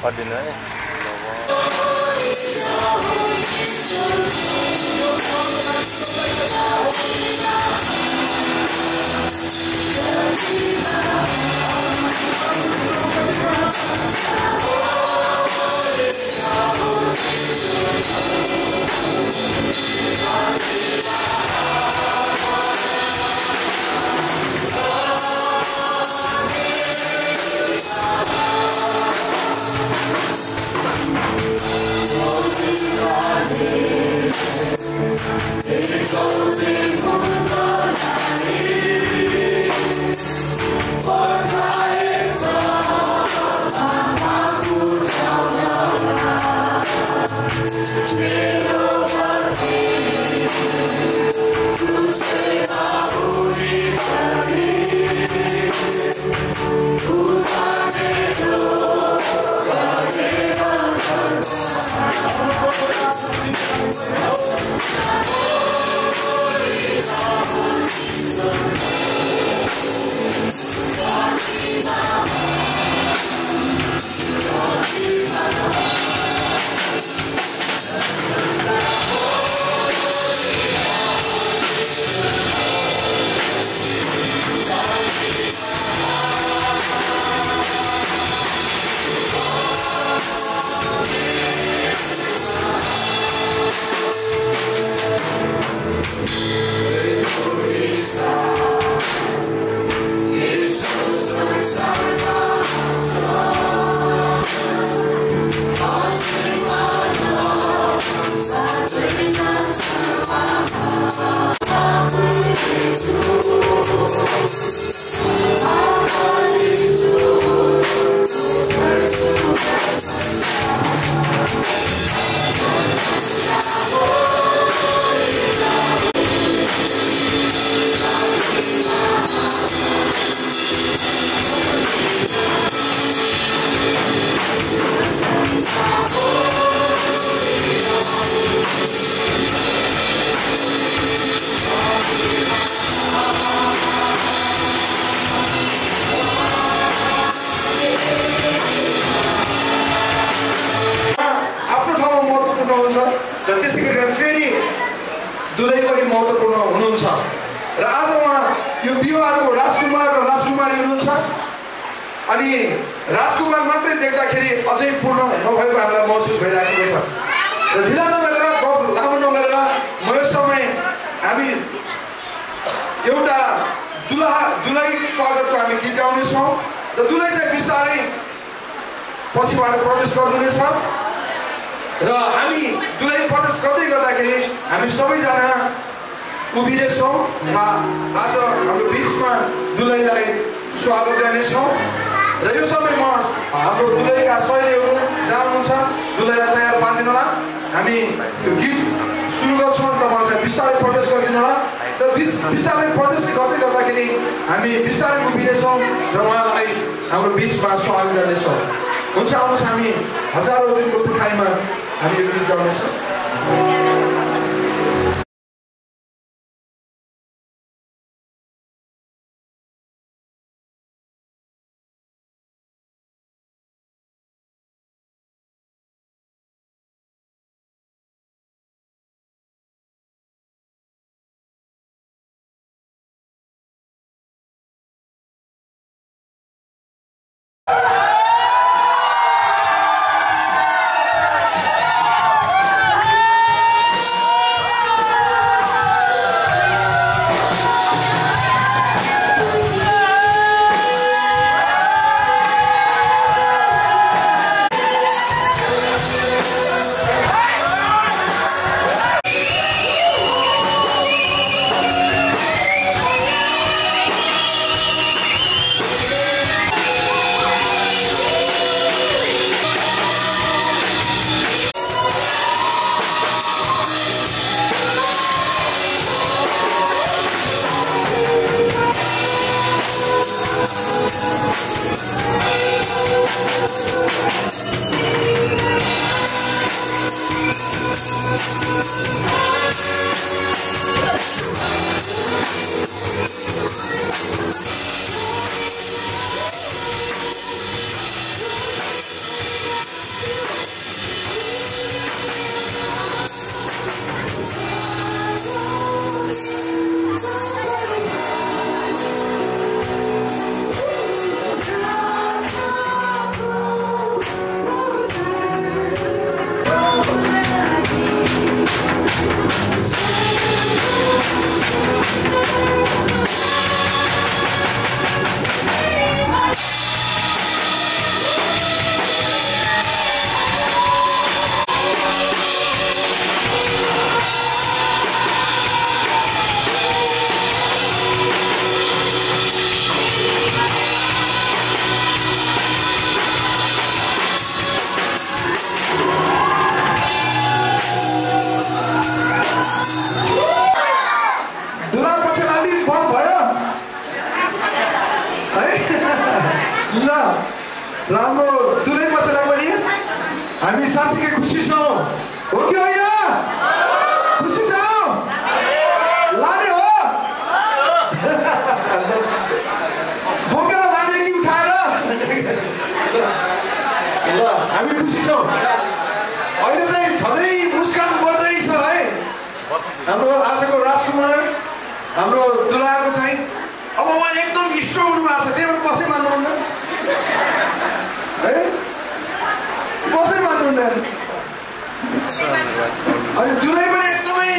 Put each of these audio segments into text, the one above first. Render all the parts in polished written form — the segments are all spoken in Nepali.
पढ्दिनु है राजकुमार मात्रै देख्दाखेरि अझै पूर्ण नभएको हामीलाई महसुस भइरहेको छ र ढिला नगरेर गफ लामो नगरेर म यस समय हामी एउटा दुलही स्वागतको हामी गीत गाउनेछौँ र दुलही चाहिँ बिस्तारै पछिबाट प्रवेश गर्नुहुनेछ र हामी दुलही प्रवेश गर्दै गर्दाखेरि हामी सबैजना उभिनेछौँ र आज हाम्रो बिचमा दुलहीलाई स्वागत गर्नेछौँ र यो समयमा हाम्रो दुलहीका शैलीहरू जहाँ हुनुहुन्छ दुलहीलाई तयार पारिदिनु होला हामी यो गीत सुरु गर्छौँ तपाईँहरूलाई बिस्तारै प्रवेश गरिदिनु होला र बिस्तारै प्रवेश गर्दै गर्दाखेरि हामी बिस्तारै उभिनेछौँ र उहाँलाई हाम्रो बिचमा स्वागत गर्नेछौँ हुन्छ आउनुहोस् हामी हजारौँ दिनको दुखाइमा हामी यो गीत गाउनेछौँ राम्रो दुलै बसेर पनि हामी साँच्चीकै खुसी छौँ हो कि होइन खुसी छौँ लाने हो बोकेर लाने कि उठाएर ल हामी खुसी छौँ अहिले चाहिँ झनै मुस्कान बढ्दैछ है हाम्रो आजको राजकुमार हाम्रो दुलाको चाहिँ अब उहाँ एकदम स्ट्रङ हुनुभएको छ त्यही भएर कसै मान्नुहुन्न है कसै मान्नुहुन्न अनि जुलै पनि एकदमै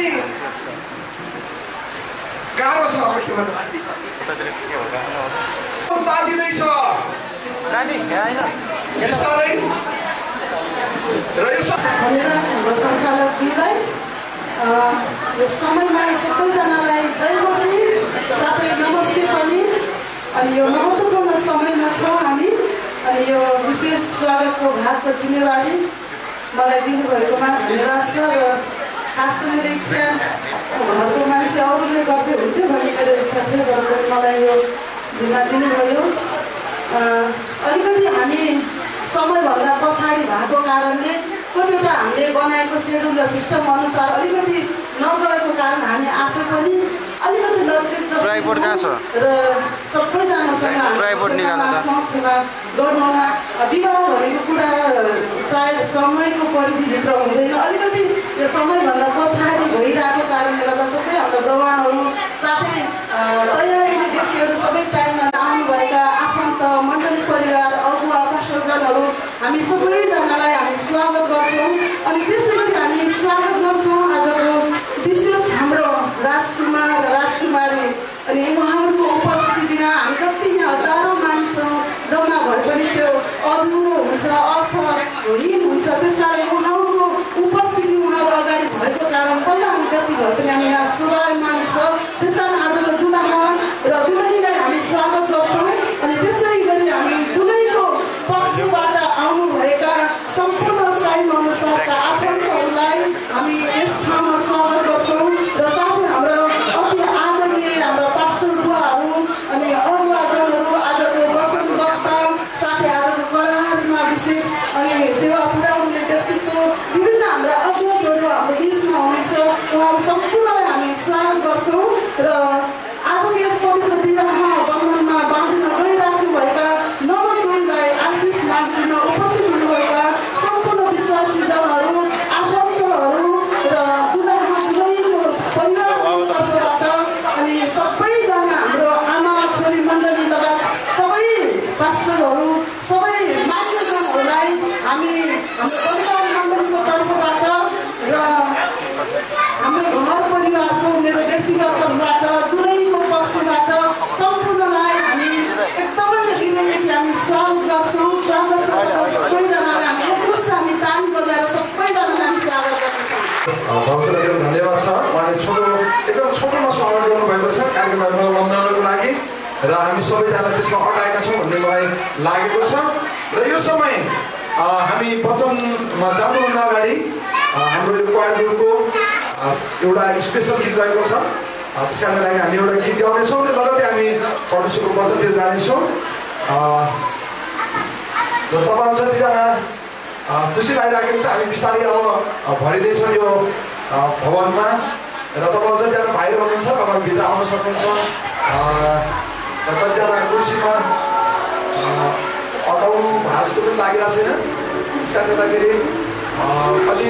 गाह्रो छ अब के भन्नु तातिँदैछ बिस्तारै र यो हाम्रो सञ्चालकज्यूलाई यो समयमा सबैजनालाई जय बसी साथै नमस्ते पनि अनि यो महत्त्वपूर्ण समयमा छौँ हामी अनि यो विशेष स्वागतको भागको जिम्मेवारी मलाई दिनुभएकोमा धन्यवाद छ र खास त मेरो इच्छा घरको मान्छे अरूले गर्दै हुन्थ्यो भन्ने मेरो इच्छा थियो र मलाई यो जिम्मा दिनुभयो अलिकति हामी समयभन्दा पछाडि भएको कारणले कतिवटा हामीले बनाएको सेड्युल र सिस्टम अनुसार अलिकति नगएको कारण हामी आफै पनि अलिकति लक्षित र सबैजनासँग क्षमा गर्नुहोला विवाह भनेको कुरा सायद समयको परिधिभित्र हुँदैन अलिकति यो समयभन्दा पछाडि भइरहेको कारणले गर्दा सबै हाम्रा जवानहरू साथै तयारीका व्यक्तिहरू सबै टाइममा आउनुभएका आफन्त मण्डली परिवार अगुवा पास्टरजनहरू हामी सबैजनालाई हामी स्वागत गर्छौँ अनि त्यसै गरी हामी स्वागत गर्छौँ आजको विशेष हाम्रो राजकुमार राजकुमारी अनि उहाँहरूको उपस्थिति बिना हामी जति यहाँ हजारौँ मानिसहरू जम्मा भए पनि त्यो अधुरो हुन्छ अर्थहीन हुन्छ त्यस कारण उहाँहरूको उपस्थिति उहाँहरू अगाडि भएको कारण बल्ल हामी जति भए पनि हामी यहाँ शोभायमान छ त्यस कारण आजको दुलहा र दुलहीलाई हामी स्वागत गर्छौँ अनि त्यसै गरी हामी दुलहीको पक्षबाट आउनुभएका सम्पूर्ण साइन अनुसारका आफन्तहरूलाई हामी यस ठाउँमा स्वागत गर्छौँ र साथै हाम्रो अति आदरणीय हाम्रो पास्टर बुवाहरू अनि अगुवाजनहरू आजको वचन वक्ता साथै आजको करारमा विशेष अनि सेवा पुर्याउने व्यक्तित्व विभिन्न हाम्रा अगुवाजहरू हाम्रो बिचमा हुनेछ उहाँहरू सम्पूर्णलाई हामी स्वागत गर्छौँ र आजको यस पवित्र विवाह बन्धनमा बाँधिन गइराख्नुभएका नवजोडीलाई आशिष माग्न उपस्थित हुनुभएका सम्पूर्ण विश्वासी जनहरू आफन्तहरू र दुलहा दुलहीको परिवारबाट अनि सबैजना हाम्रो आमा छोरी मण्डली लगायत सबै पास्टरहरू सबै मान्यजनहरूलाई हामी हाम्रो परिवार मण्डलीको तर्फबाट र हाम्रो घर परिवारको मेरो व्यक्तिगत तर्फबाट दुलहीको पक्षबाट सम्पूर्णलाई हामी एकदमै हृदयदेखि हामी स्वागत गर्छौँ स्वागत सबैजनालाई हामी एकमुष्ट हामी ताली बजाएर सबैजनालाई हामी स्वागत गर्छौँ धन्यवाद छ उहाँले एकदम छोटोमा स्वागत गर्नुभएको छ कार्यक्रममा बन्दाउनको लागि र हामी सबैजना त्यसमा अटाएका छौँ भन्ने मलाई लागेको छ र यो समय हामी वचनमा जानुभन्दा अगाडि हाम्रो यो क्वायर ग्रुपको एउटा स्पेसल गीत रहेको छ त्यसका लागि हामी एउटा गीत गाउनेछौँ र लगत्तै हामी परमेश्वरको वचनतिर जानेछौँ र तपाईँहरू जतिजना खुसी लागिराखेको छ हामी बिस्तारै अब भरिँदैछौँ यो भवनमा र तपाईँहरू जतिजना भाइहरू हुनुहुन्छ तपाईँहरू भित्र आउन सक्नुहुन्छ र कतिजना कुर्सीमा अटाउनु जस्तो पनि लागिरहेको छैन त्यस कारणले गर्दाखेरि अलि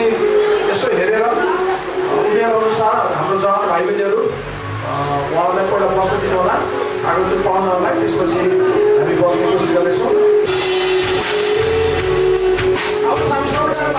यसो हेरेर उमेर अनुसार हाम्रो जवान भाइ बहिनीहरू उहाँहरूलाई पहिला बस्न दिनु होला आगन्तुक पाहुनाहरूलाई त्यसपछि हामी बस्ने कोसिस गर्नेछौँ अब हामी सबैजना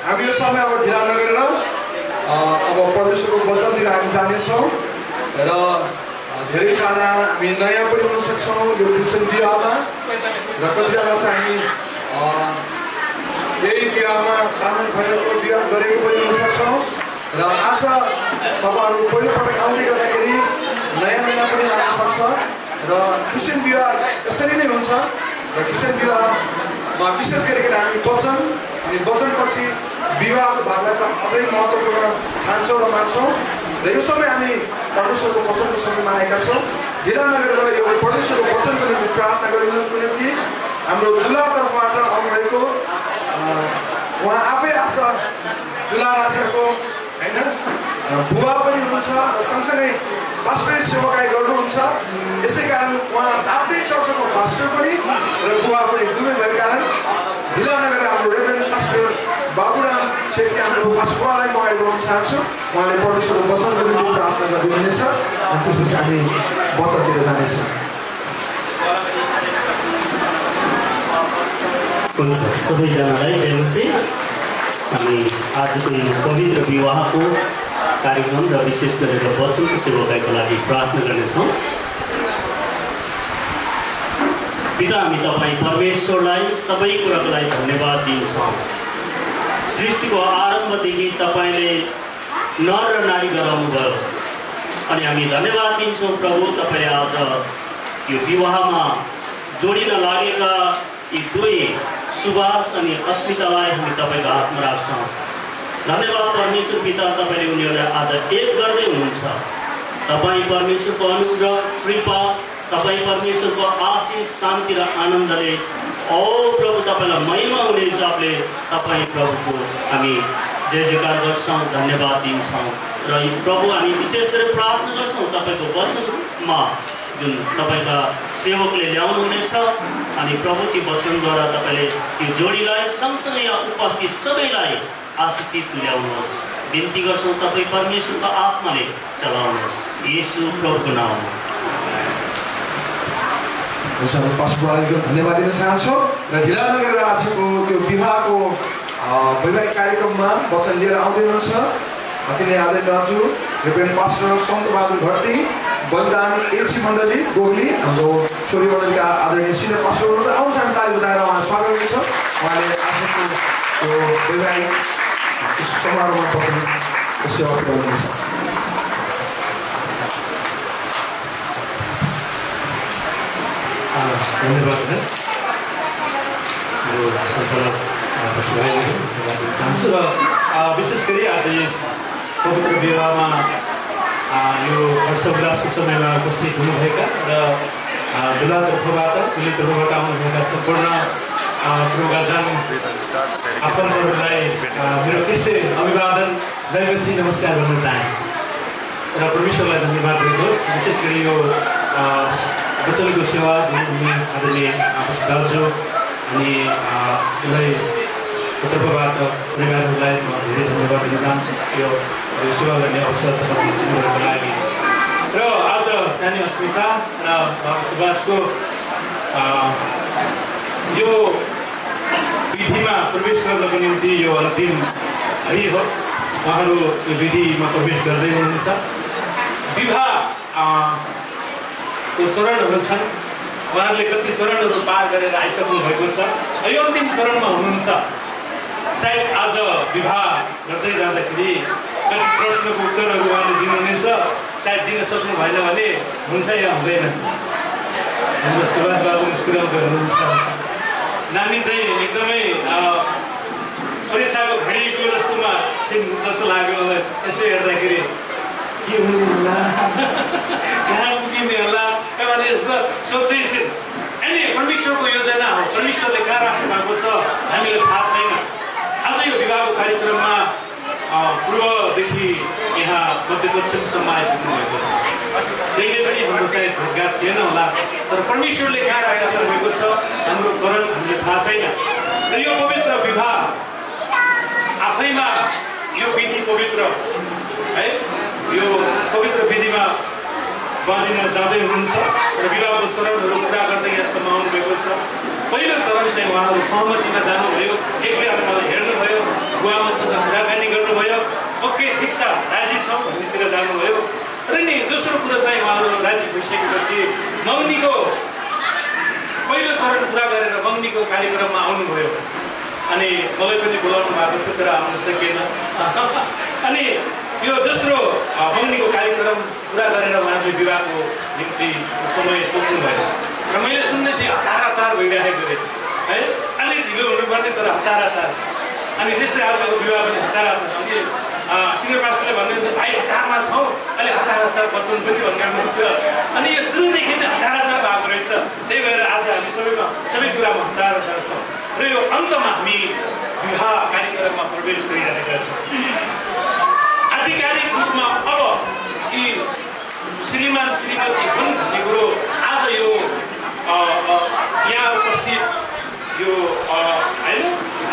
हामी यो समय अब ढिला नगरेर अब परमेश्वरको वचनतिर हामी जानेछौँ र धेरैजना हामी नयाँ पनि हुन सक्छौँ यो क्रिस्चियन विवाहमा र कतिजना चाहिँ हामी यही विवाहमा सामेल भएको विवाह गरेको पनि हुन सक्छौँ र आज तपाईँहरू पहिलोपटक आउँदै गर्दाखेरि नयाँ पनि लाग्न सक्छ र क्रिस्चियन विवाह यसरी नै हुन्छ र क्रिस्चियन विवाहमा विशेष गरिकन हामी वचन अनि वचनपछि विवाहको भागलाई चाहिँ अझै महत्त्वपूर्ण ठान्छौँ र मान्छौँ र यो समय हामी परमेश्वरको वचनको समयमा आएका छौँ ढिला नगरेर यो परमेश्वरको वचनको निम्ति प्रार्थना गरिनुको निम्ति हाम्रो दुलातर्फबाट आउनुभएको उहाँ आफै आज दुला राजाको होइन बुवा पनि हुनुहुन्छ र सँगसँगै पास्टरी सेवाकाई गर्नुहुन्छ यसै कारण उहाँ आफ्नै चर्चको पास्टर पनि र बुवा पनि दुवै भएको कारण ढिला नगरेर हाम्रो रेभरेन्ड पास्टर बाबुराम छेत्री हाम्रो पास्टरलाई म अहिले बोलाउन चाहन्छु उहाँले परमेश्वरको वचनको निम्ति प्रार्थना गरिदिनुहुनेछ अनि त्यसपछि हामी वचनतिर जानेछौँ सबैजनालाई जय मसीह हामी आजको यो पवित्र विवाहको कार्यक्रम र विशेष गरेर वचनको सेवाकाईको लागि प्रार्थना गर्नेछौँ पिता हामी तपाईँ परमेश्वरलाई सबै कुराको लागि धन्यवाद दिन्छौँ सृष्टिको आरम्भदेखि तपाईँले नर र नारी गराउनु भयो अनि हामी धन्यवाद दिन्छौँ प्रभु तपाईँले आज यो विवाहमा जोडिन लागेका यी दुवै सुभाष अनि अस्मितालाई हामी तपाईँको हातमा राख्छौँ धन्यवाद परमेश्वर पिता तपाईँले उनीहरूलाई आज एक गर्दै हुनुहुन्छ तपाईँ परमेश्वरको अनुग्रह कृपा तपाईँ परमेश्वरको आशिष शान्ति र आनन्दले औ प्रभु तपाईँलाई महिमा हुने हिसाबले तपाईँ प्रभुको हामी जय जयकार गर्छौँ धन्यवाद दिन्छौँ र प्रभु हामी विशेष गरेर प्रार्थना गर्छौँ तपाईँको वचनमा जुन तपाईँका सेवकले ल्याउनुहुनेछ अनि प्रभु ती वचनद्वारा तपाईँले त्यो जोडीलाई सँगसँगै यहाँ उपस्थित सबैलाई आशिषित ल्याउनुहोस् बिन्ती गर्छौँ तपाईँ परमेश्वरको आत्माले चलाउनुहोस् येशू प्रभुको नाममा पास्टरको धन्यवाद दिन चाहन्छु र ढिला नगरेर आजको त्यो विवाहको वैवाहिक कार्यक्रममा वचन लिएर आउँदै हुनुहुन्छ अति नै आदरणीय दाजु रेभरेन्ड पास्टर सन्तबहादुर घरती बलिदान एसी मण्डली गोगली हाम्रो छोरी मण्डलीका आदरणीय सिनियर पास्टर हुनुहुन्छ आउनुहोस् हामी ताली बजाएर उहाँलाई स्वागत गर्छ उहाँले आजको यो वैवाहिक समारोहमा वचनको सेवा पुर्याउनुहुन्छ धन्यवाद मेरो संसार चाहन्छु र विशेष गरी आज यस पवित्र विवाहमा यो हर्षोल्लासको समयमा उपस्थित हुनुभएका र दुलातर्फबाट दुलीतर्फबाट आउनुभएका सम्पूर्ण प्रोगाजन आफन्तहरूलाई मेरो क्रिस्चियन अभिवादन जयमसी नमस्कार गर्न चाहे र परमेश्वरलाई धन्यवाद दिनुहोस् विशेष गरी यो वचनको सेवा दिनुहुने आदरणीय दाजु अनि यसलाई तर्फबाट परिवारहरूलाई म धेरै धन्यवाद दिन चाहन्छु यो सेवा गर्ने अवसर दिनुको लागि र आज नानी अस्मिता र बाबु सुभाषको यो विधिमा प्रवेश गर्नको निम्ति यो अन्तिम हरि हो उहाँहरू यो विधिमा प्रवेश गर्दै हुनुहुन्छ विवाह चरणहरू छन् उहाँहरूले कति चरणहरू पार गरेर आइसक्नु भएको छ यो अन्तिम चरणमा हुनुहुन्छ सायद आज विवाह गर्दै जाँदाखेरि कति प्रश्नको उत्तरहरू उहाँले दिनुहुनेछ सायद दिन सक्नु भएन भने हुन्छ या हुँदैन हाम्रो सुभाष बाबु मुस्कुराउँदै हुनुहुन्छ नानी चाहिँ एकदमै परीक्षाको घडिएको जस्तोमा छिन् जस्तो लाग्यो मलाई यसो हेर्दाखेरि के हुने होला कहाँ पुगिने होला किनभने यस्तो सोध्दैछन् अनि परमेश्वरको योजना हो परमेश्वरले कहाँ राख्नु भएको छ हामीलाई थाहा छैन आज यो विवाहको कार्यक्रममा पूर्वदेखि यहाँ मध्यपश्चिमसम्म आइपुग्नु भएको छ कहिले पनि हाम्रो सायद भेटघाट थिएन होला तर परमेश्वरले कहाँ राख्नु भएको छ हाम्रो करण हामीले थाहा छैन र यो पवित्र विवाह आफैमा यो विधि पवित्र है यो पवित्र विधिमा बाँधिन जाँदै हुनुहुन्छ र विवाहको चरणहरू पुरा गर्दै यहाँसम्म आउनुभएको छ पहिलो चरण चाहिँ उहाँहरू सहमतिमा जानुभयो एकले अर्कालाई हेर्नुभयो बुवामासँग कुराकानी गर्नुभयो। ओके ठिक छ राजी छौँ भन्नेतिर जानुभयो। र नि दोस्रो कुरा चाहिँ उहाँहरू राजी भइसकेपछि मगनीको पहिलो चरण पुरा गरेर मगनीको कार्यक्रममा आउनुभयो। अनि मलाई पनि बोलाउनु भएको थियो तर आउन सकिएन। अनि यो दोस्रो मगनीको कार्यक्रम पुरा गरेर उहाँले विवाहको निम्ति समय तोक्नुभयो। र मैले सुन्दै थिएँ हतार भइरहेको थिएँ है, अलिक ढिलो हुनुपर्ने तर हतार। अनि त्यस्तै आजको विवाह पनि हतार सिनियर पास्टरले भन्नुहुन्थ्यो भाइ हतारमा छौँ, अहिले हतार बच्चन पनि भन्नुहुन्थ्यो। अनि यो सुरुदेखि नै हतार भएको रहेछ। त्यही भएर आज हामी सबै कुरामा हतार छौँ। र यो अन्तमा हामी विवाह कार्यक्रममा प्रवेश गरिरहेका छौँ। आधिकारिक रूपमा अब यी श्रीमान श्रीमती हुन् भन्ने कुरो आज यो यहाँ उपस्थित यो होइन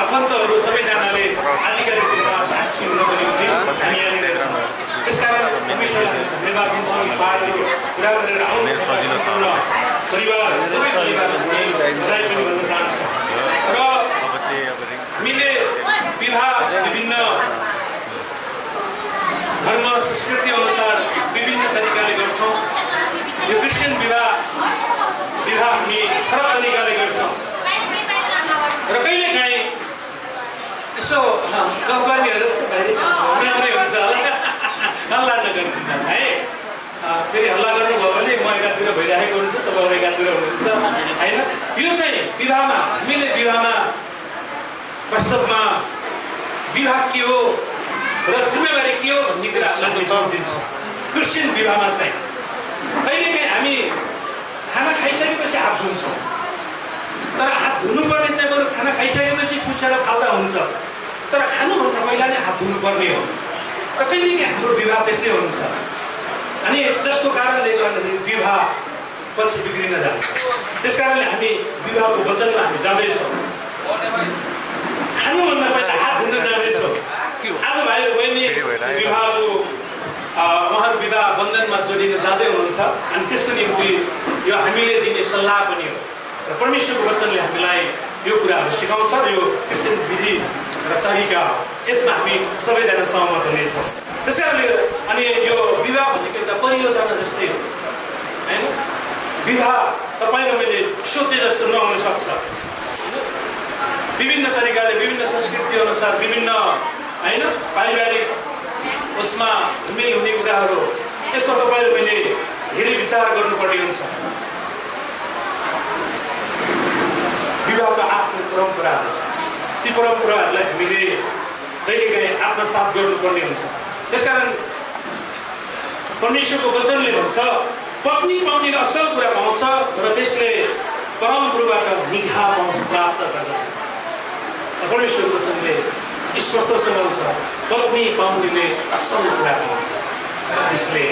आफन्तहरू सबैजनाले आधिकारिक रूपमा साक्षी हुनको निम्ति हामी यहाँनिर छौँ। त्यसकारण परमेश्वरलाई धन्यवाद दिन्छौँ। उहाँहरूले कुरा गरेर आउनु परिवार बधाई पनि भन्न चाहन्छौँ। र हामीले विवाह विभिन्न धर्म संस्कृति अनुसार विभिन्न तरिकाले गर्छौँ। यो क्रिस्चियन विवाह हामी फरक तरिकाले गर्छौँ। र कहिलेकाहीँ यसो गफगानीहरू मात्रै हुन्छ हल्ला नगरिदिनु है। फेरि हल्ला गर्नुभयो भने म एकातिर भइरहेको हुन्छ, तपाईँहरू एकातिर हुनुहुन्छ होइन। यो चाहिँ विवाहमा हामीले विवाहमा वास्तवमा विवाह के हो र जिम्मेवारी के हो भन्ने कुराहरूलाई जोड दिन्छौँ। क्रिस्चियन विवाहमा चाहिँ कहिलेकाहीँ हामी खाना खाइसकेपछि हात धुन्छौँ, तर हात धुनुपर्ने चाहिँ बरु खाना खाइसकेपछि पुछेर फाल्दा हुन्छ, तर खानुभन्दा पहिला नै हात धुनुपर्ने हो। र कहिलेकाहीँ हाम्रो विवाह त्यस्तै हुन्छ। अनि जसको कारणले गर्दाखेरि विवाह पछि बिग्रिन जान्छ। त्यस कारणले हामी विवाहको वचनमा हामी जाँदैछौँ। खानुभन्दा पहिला हात धुन जाँदैछौँ। आज भाइहरू बहिनी विवाहको उहाँहरू विवाह बन्धनमा जोडिन जाँदै हुनुहुन्छ। अनि त्यसको निम्ति यो हामीले दिने सल्लाह पनि हो। र परमेश्वरको वचनले हामीलाई यो कुराहरू सिकाउँछ। यो क्रिस्चियन विधि र तरिका हो, यसमा हामी सबैजना सहमत हुनेछौँ। त्यस कारणले अनि यो विवाह भनेको एउटा परियोजना जस्तै हो होइन। विवाह तपाईँ र मैले सोचे जस्तो नहुन सक्छ। विभिन्न तरिकाले विभिन्न संस्कृति अनुसार विभिन्न होइन पारिवारिक उसमा मेल हुने कुराहरू, यसमा तपाईँ र मैले धेरै विचार गर्नुपर्ने हुन्छ। विवाहका आफ्नो परम्पराहरू छ, ती परम्पराहरूलाई हामीले कहिलेकाहीँ आत्मसात गर्नुपर्ने हुन्छ। त्यसकारण परमेश्वरको वचनले भन्छ पत्नी पाउनेले असल कुरा पाउँछ र त्यसले परमप्रभुबाट निघा प्राप्त गर्दछ। परमेश्वरको वचनले स्पष्टसँग हुन्छ पत्नी पाउनेले असल कुरा पाउँछ, त्यसले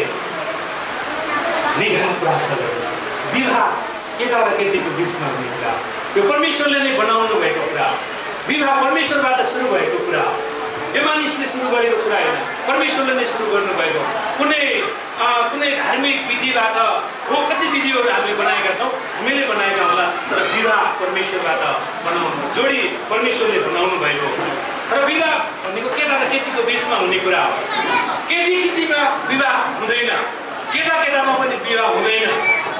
निघा प्राप्त गर्दछ। विवाह केटा र केटीको बिचमा हुने कुरा, यो परमेश्वरले नै बनाउनु भएको कुरा। विवाह परमेश्वरबाट सुरु भएको कुरा, यो मानिसले सुरु गरेको कुरा होइन, परमेश्वरले नै सुरु गर्नुभएको। कुनै धार्मिक विधिबाट हो, कति विधिहरू हामीले बनाएका छौँ, हामीले बनाएका होला, तर विवाह परमेश्वरबाट बनाउनु, जोडी परमेश्वरले बनाउनु भएको। र विवाह भनेको केटा र केटीको बिचमा हुने कुरा हो। केटीमा विवाह हुँदैन, केटामा पनि विवाह हुँदैन।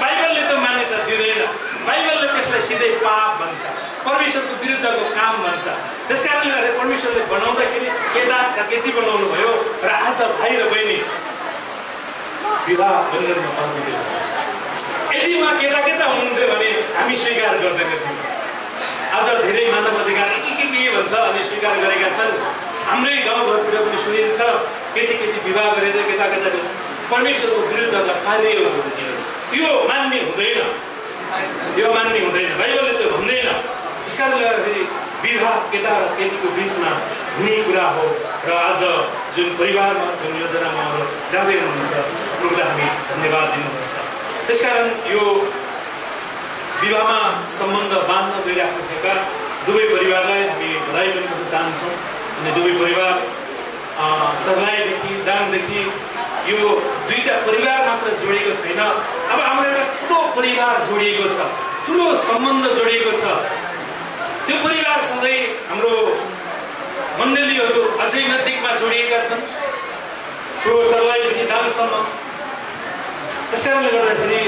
बाइबलले त मान्यता दिँदैन। बाइबलले त्यसलाई सिधै पाप भन्छ, परमेश्वरको विरुद्धको काम भन्छ। त्यस कारणले गर्दा परमेश्वरले बनाउँदाखेरि केटा र केटी बनाउनु भयो। र आज भाइ र बहिनी विवाह बन्धनमा पर्नु हुन्छ। यदि उहाँ केटा हुनुहुन्थ्यो भने हामी स्वीकार गर्दैनथ्यौँ। आज धेरै मानव अधिकार के भन्छ अनि स्वीकार गरेका छन्। हाम्रै गाउँघरतिर पनि सुनिन्छ केटी विवाह गरेर केटा परमेश्वरको विरुद्धका कार्यहरू हुन्थ्यो। यो मान्ने हुँदैन, यो मान्ने हुँदैन, बाइबलले त्यो भन्दैन। त्यस कारणले गर्दाखेरि विवाह केटा र केटीको बिचमा हुने कुरा हो। र आज जुन परिवारमा जुन योजनामा जाँदै हुनुहुन्छ उनीहरूलाई हामी धन्यवाद दिनुपर्छ। त्यसकारण यो विवाहमा सम्बन्ध बाँध्न गइराखेका दुवै परिवारलाई हामी बधाई पनि दिन चाहन्छौँ। अनि दुवै परिवार सर्लाइदेखि दाङदेखि यो दुईटा परिवार मात्र जोडिएको छैन, अब हाम्रो एउटा ठुलो परिवार जोडिएको छ, ठुलो सम्बन्ध जोडिएको छ। त्यो परिवारसँगै हाम्रो मण्डलीहरू अझै नजिकमा जोडिएका छन् ठुलो सर्लाहीदेखि दाङसम्म। त्यस कारणले गर्दाखेरि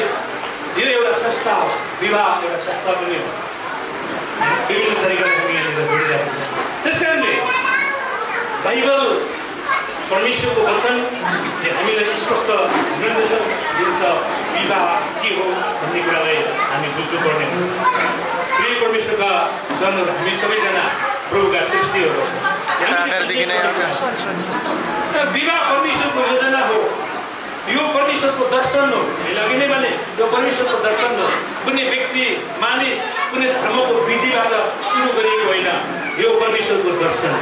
यो एउटा संस्था हो, विवाह एउटा संस्था पनि हो, विभिन्न तरिकाले हामीले जोडिरहेको छ। त्यस कारणले बाइबल परमेश्वरको वचनले हामीलाई स्पष्ट निर्देशन दिन्छ विवाह के हो भन्ने कुरालाई हामी बुझ्नुपर्ने हुन्छ। प्रिय परमेश्वरका जनहरू, हामी सबैजना प्रभुका सृष्टिहरू। विवाह परमेश्वरको योजना हो, यो परमेश्वरको दर्शन हो। मैले अघि नै भने यो परमेश्वरको दर्शन हो। कुनै व्यक्ति मानिस कुनै धर्मको विधिबाट सुरु गरिएको होइन, यो परमेश्वरको दर्शन हो।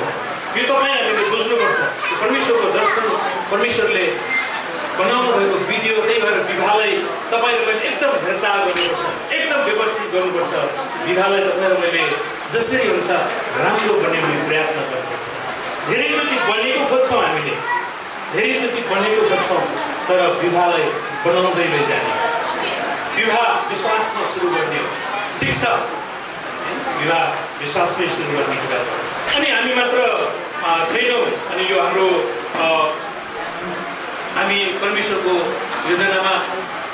यो तपाईँ हामीले बुझ्नुपर्छ। परमेश्वरको दर्शन परमेश्वरले बनाउनु भएको विधि हो। त्यही भएर विवाहलाई तपाईँ र मैले एकदम हेरचाह गर्नुपर्छ, एकदम व्यवस्थित गर्नुपर्छ। विवाहलाई तपाईँ र मैले जसरी हुन्छ राम्रो बनाउने प्रयत्न गर्नुपर्छ। धेरैचोटि बनेको खोज्छौँ, हामीले धेरैचोटि बनेको खोज्छौँ, तर विवाहलाई बनाउँदै लैजाने। विवाह विश्वासमा सुरु गर्ने हो, ठिक छ? विवाह विश्वासमै सुरु गर्ने कुरा हो। अनि हामी मात्र छैनौँ। अनि यो हाम्रो हामी परमेश्वरको योजनामा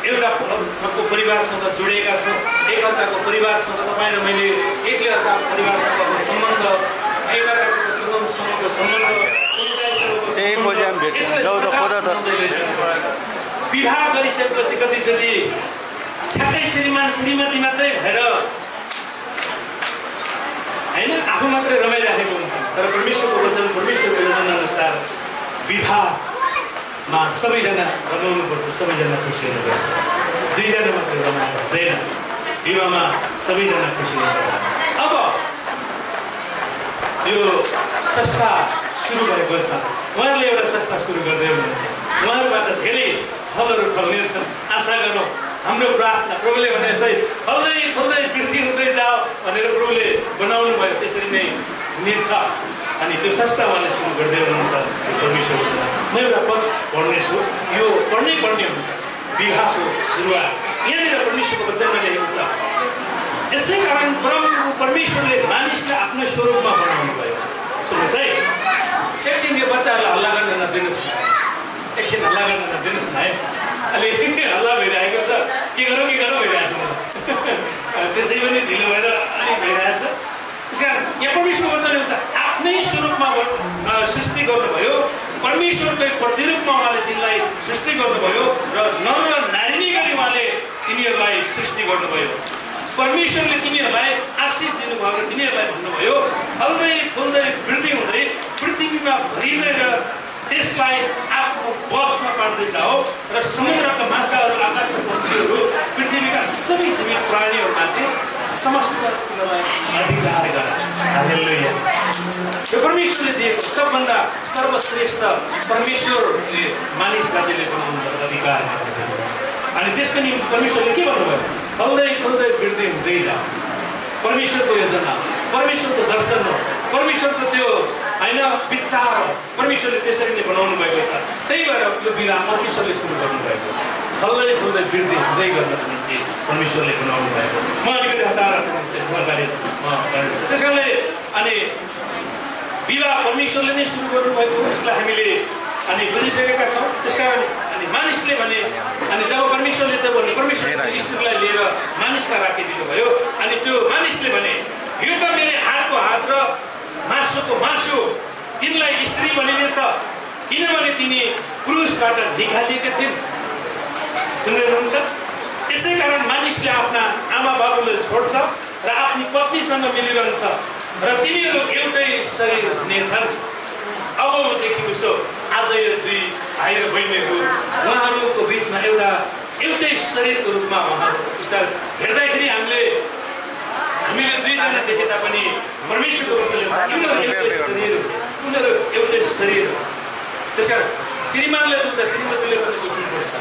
एउटा अर्को परिवारसँग जोडिएका छौँ। एकअर्काको परिवारसँग तपाईँ र मैले एकअर्काको परिवारसँगको सम्बन्ध, एकअर्काको सँगको सम्बन्ध, विवाह गरिसकेपछि कतिचोटि ठ्याक्कै श्रीमान श्रीमती मात्रै भएर होइन, आफू मात्रै रमाइराखेको हुन्छ। तर परमेश्वरको वचन, परमेश्वरको योजना अनुसार विवाहमा सबैजना रमाउनुपर्छ, सबैजना खुसी हुनुपर्छ। दुईजना मात्रै रमाउनु हुँदैन, विवाहमा सबैजना खुसी हुनुपर्छ। अब यो संस्था सुरु भएको छ, उहाँहरूले एउटा संस्था सुरु गर्दै हुनुहुन्छ। उहाँहरूबाट धेरै फलहरू फल्नेछन्, आशा गरौँ। हाम्रो प्रार्थना प्रभुले भने जस्तै फल्दै फल्दै वृद्धि हुँदै जाओ भनेर प्रभुले बनाउनु भयो, त्यसरी नै हुनेछ। अनि त्यो संस्था उहाँले सुरु गर्दै हुनुहुन्छ। परमेश्वरको म एउटा पद पढ्नेछु, यो पढ्नै पर्ने हुन्छ। विवाहको सुरुवात यहाँनिर परमेश्वरको वचनमा लेखेको छ, यसै कारण परमेश्वरले मानिसलाई आफ्नो स्वरूपमा बनाउनु भयो। सुन्नुहोस् है, एकछिन यो बच्चाहरूलाई हल्ला गर्न नदिनुहोस्, एकछिन हल्ला गर्न नदिनुहोस् न है। अहिले हल्ला भइरहेको छ, के गरौँ भइरहेको छ। त्यसै पनि ढिलो भएर अलिक भइरहेछ। त्यस कारण यहाँ परमेश्वरको वचन हुन्छ, आफ्नै स्वरूपमा सृष्टि गर्नुभयो, परमेश्वरकै प्रतिरूपमा उहाँले तिनलाई सृष्टि गर्नुभयो र नर र नारी गरी उहाँले तिनीहरूलाई सृष्टि गर्नुभयो। परमेश्वरले तिनीहरूलाई आशिष दिनुभयो र तिनीहरूलाई भन्नुभयो, फल्दै फुल्दै वृद्धि हुँदै पृथ्वीमा भरिँदै र त्यसलाई आफ्नो वशमा पार्दै जाओ र समुद्रका माछाहरू, आकाशका पक्षीहरू, पृथ्वीका सबै जीवित प्राणीहरूमाथि समस्त अधिकार गर। हालेलुया। यो परमेश्वरले दिएको सबभन्दा सर्वश्रेष्ठ परमेश्वरले मानिस जातिले बनाउनु भएको अधिकार। अनि त्यसको निम्ति परमेश्वरले के भन्नुभयो? फल्दै फुल्दै वृद्धि हुँदै जाओ। परमेश्वरको योजना, परमेश्वरको दर्शन हो, परमेश्वरको त्यो होइन विचार हो। परमेश्वरले त्यसरी नै बनाउनु भएको छ। त्यही भएर यो विवाह परमेश्वरले सुरु गर्नुभएको, फल्दै फुल्दै वृद्धि हुँदै गर्नको निम्ति परमेश्वरले बनाउनु भएको। म अलिकति हतार जानकारी त्यस कारणले अनि विवाह परमेश्वरले नै सुरु गर्नुभएको, यसलाई हामीले अनि बुझिसकेका छौँ। त्यस कारण अनि मानिसले भने, अनि जब परमेश्वरले त भने परमेश्वरले स्त्रीलाई लिएर मानिसका राखिदिनु भयो। अनि त्यो मानिसले भने, यो त मेरो हातको हात र मासुको मासु, तिनलाई स्त्री बनिनेछ, किनभने तिनी पुरुषबाट निकालिएका थिइन्। सुन्दै हुनुहुन्छ? यसै कारण मानिसले आफ्ना आमा बाबुले छोड्छ र आफ्नी पत्नीसँग मिलिरहन्छ र तिनीहरू एउटै शरीर हुनेछन्। अब देखिएको छ आज यो दुई भाइ र बहिनीहरू उहाँहरूको बिचमा एउटै शरीरको रूपमा उहाँहरू हेर्दाखेरि हामीले दुईजना देखे तापनि परमेश्वरको वचनले उनीहरू एउटै शरीर हो। त्यस कारण श्रीमानले दुख्दा श्रीमतीले पनि दुख्नुपर्छ।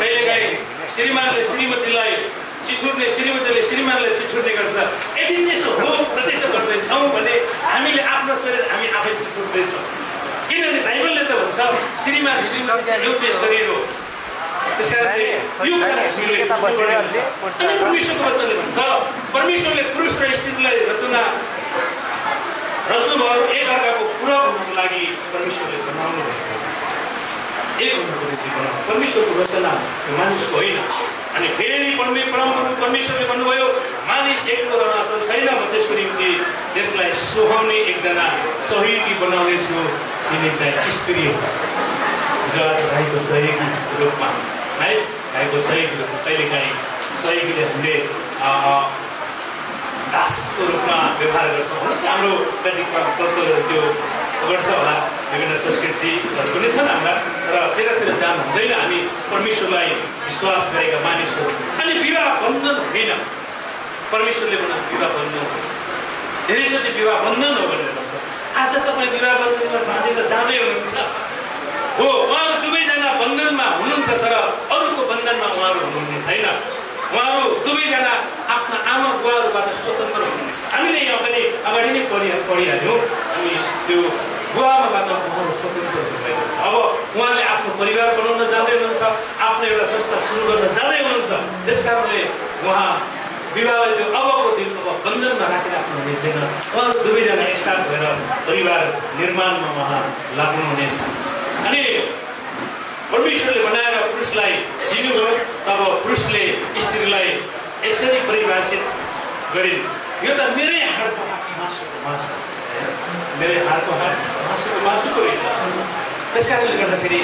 कहिलेकाहीँ श्रीमानले श्रीमतीलाई चिछुर्ने, श्रीमतीले श्रीमानलाई चिछुर्ने गर्छ। यदि त्यसो हो र त्यसो गर्दैछौँ भने हामीले आफ्नो शरीर हामी आफै चिछुर्दैछौँ। किनभने बाइबलले त भन्छ श्रीमान श्रीमती एउटै शरीर हो। त्यस कारणले यो हामीले परमेश्वरको वचनले भन्छ, परमेश्वरले पुरुष र स्त्रीलाई रचना रच्नुभयो एकअर्काको पूरक हुनुको लागि परमेश्वरले बनाउनु भएको एक हुनुको निम्ति बनाउनु परमेश्वरको रचना मानिसको होइन अनि फेरि परमेश्वरले भन्नुभयो मानिस एकको रहन असल छैन म त्यसको निम्ति त्यसलाई सुहाउने एकजना सहयोगी बनाउनेछु तिनी चाहिँ स्त्री हो जो आज भाइको सहयोगी रूपमा है भाइको सहयोगी रूपमा कहिलेकाहीँ सहयोगीले हामीले दासको रूपमा व्यवहार गर्छौँ हाम्रो कतिपय कल्चरहरू त्यो गर्छ होला विभिन्न संस्कृतिहरू पनि छन् हाम्रा र त्यतातिर जानु हुँदैन हामी परमेश्वरलाई विश्वास गरेका मानिसहरू अनि विवाह बन्धन होइन परमेश्वरले बनाएको विवाह बन्धन धेरैचोटि विवाह बन्धन हो भनेर भन्छ आज तपाईँ विवाह बन्धनमा बाँधेर जाँदै हुनुहुन्छ हो उहाँहरू दुवैजना बन्धनमा हुनुहुन्छ तर अरूको बन्धनमा उहाँहरू हुनुहुने छैन उहाँहरू दुवैजना आफ्ना आमा बुवाहरूबाट स्वतन्त्र हुनुहुनेछ हामीले यहाँ पनि अगाडि नै पढिहाल्यौँ हामी त्यो बुवामाबाट उहाँहरू स्वतन्त्र हुनुभएको छ अब उहाँले आफ्नो परिवार बनाउन जाँदै हुनुहुन्छ आफ्नो एउटा संस्था सुरु गर्न जाँदै हुनुहुन्छ त्यस कारणले उहाँ विवाहले त्यो अबको दिन अब बन्धनमा राखिराख्नु हुने छैन उहाँहरू दुवैजना एकसाथ भएर परिवार निर्माणमा उहाँ लाग्नुहुनेछ अनि परमेश्वरले बनाएर पुरुषलाई दिनुभयो तब पुरुषले स्त्रीलाई यसरी परिभाषित गरिन् यो त मेरै हाडको मासुको मासु मेरै हाडको मासुको रहेछ त्यस कारणले गर्दाखेरि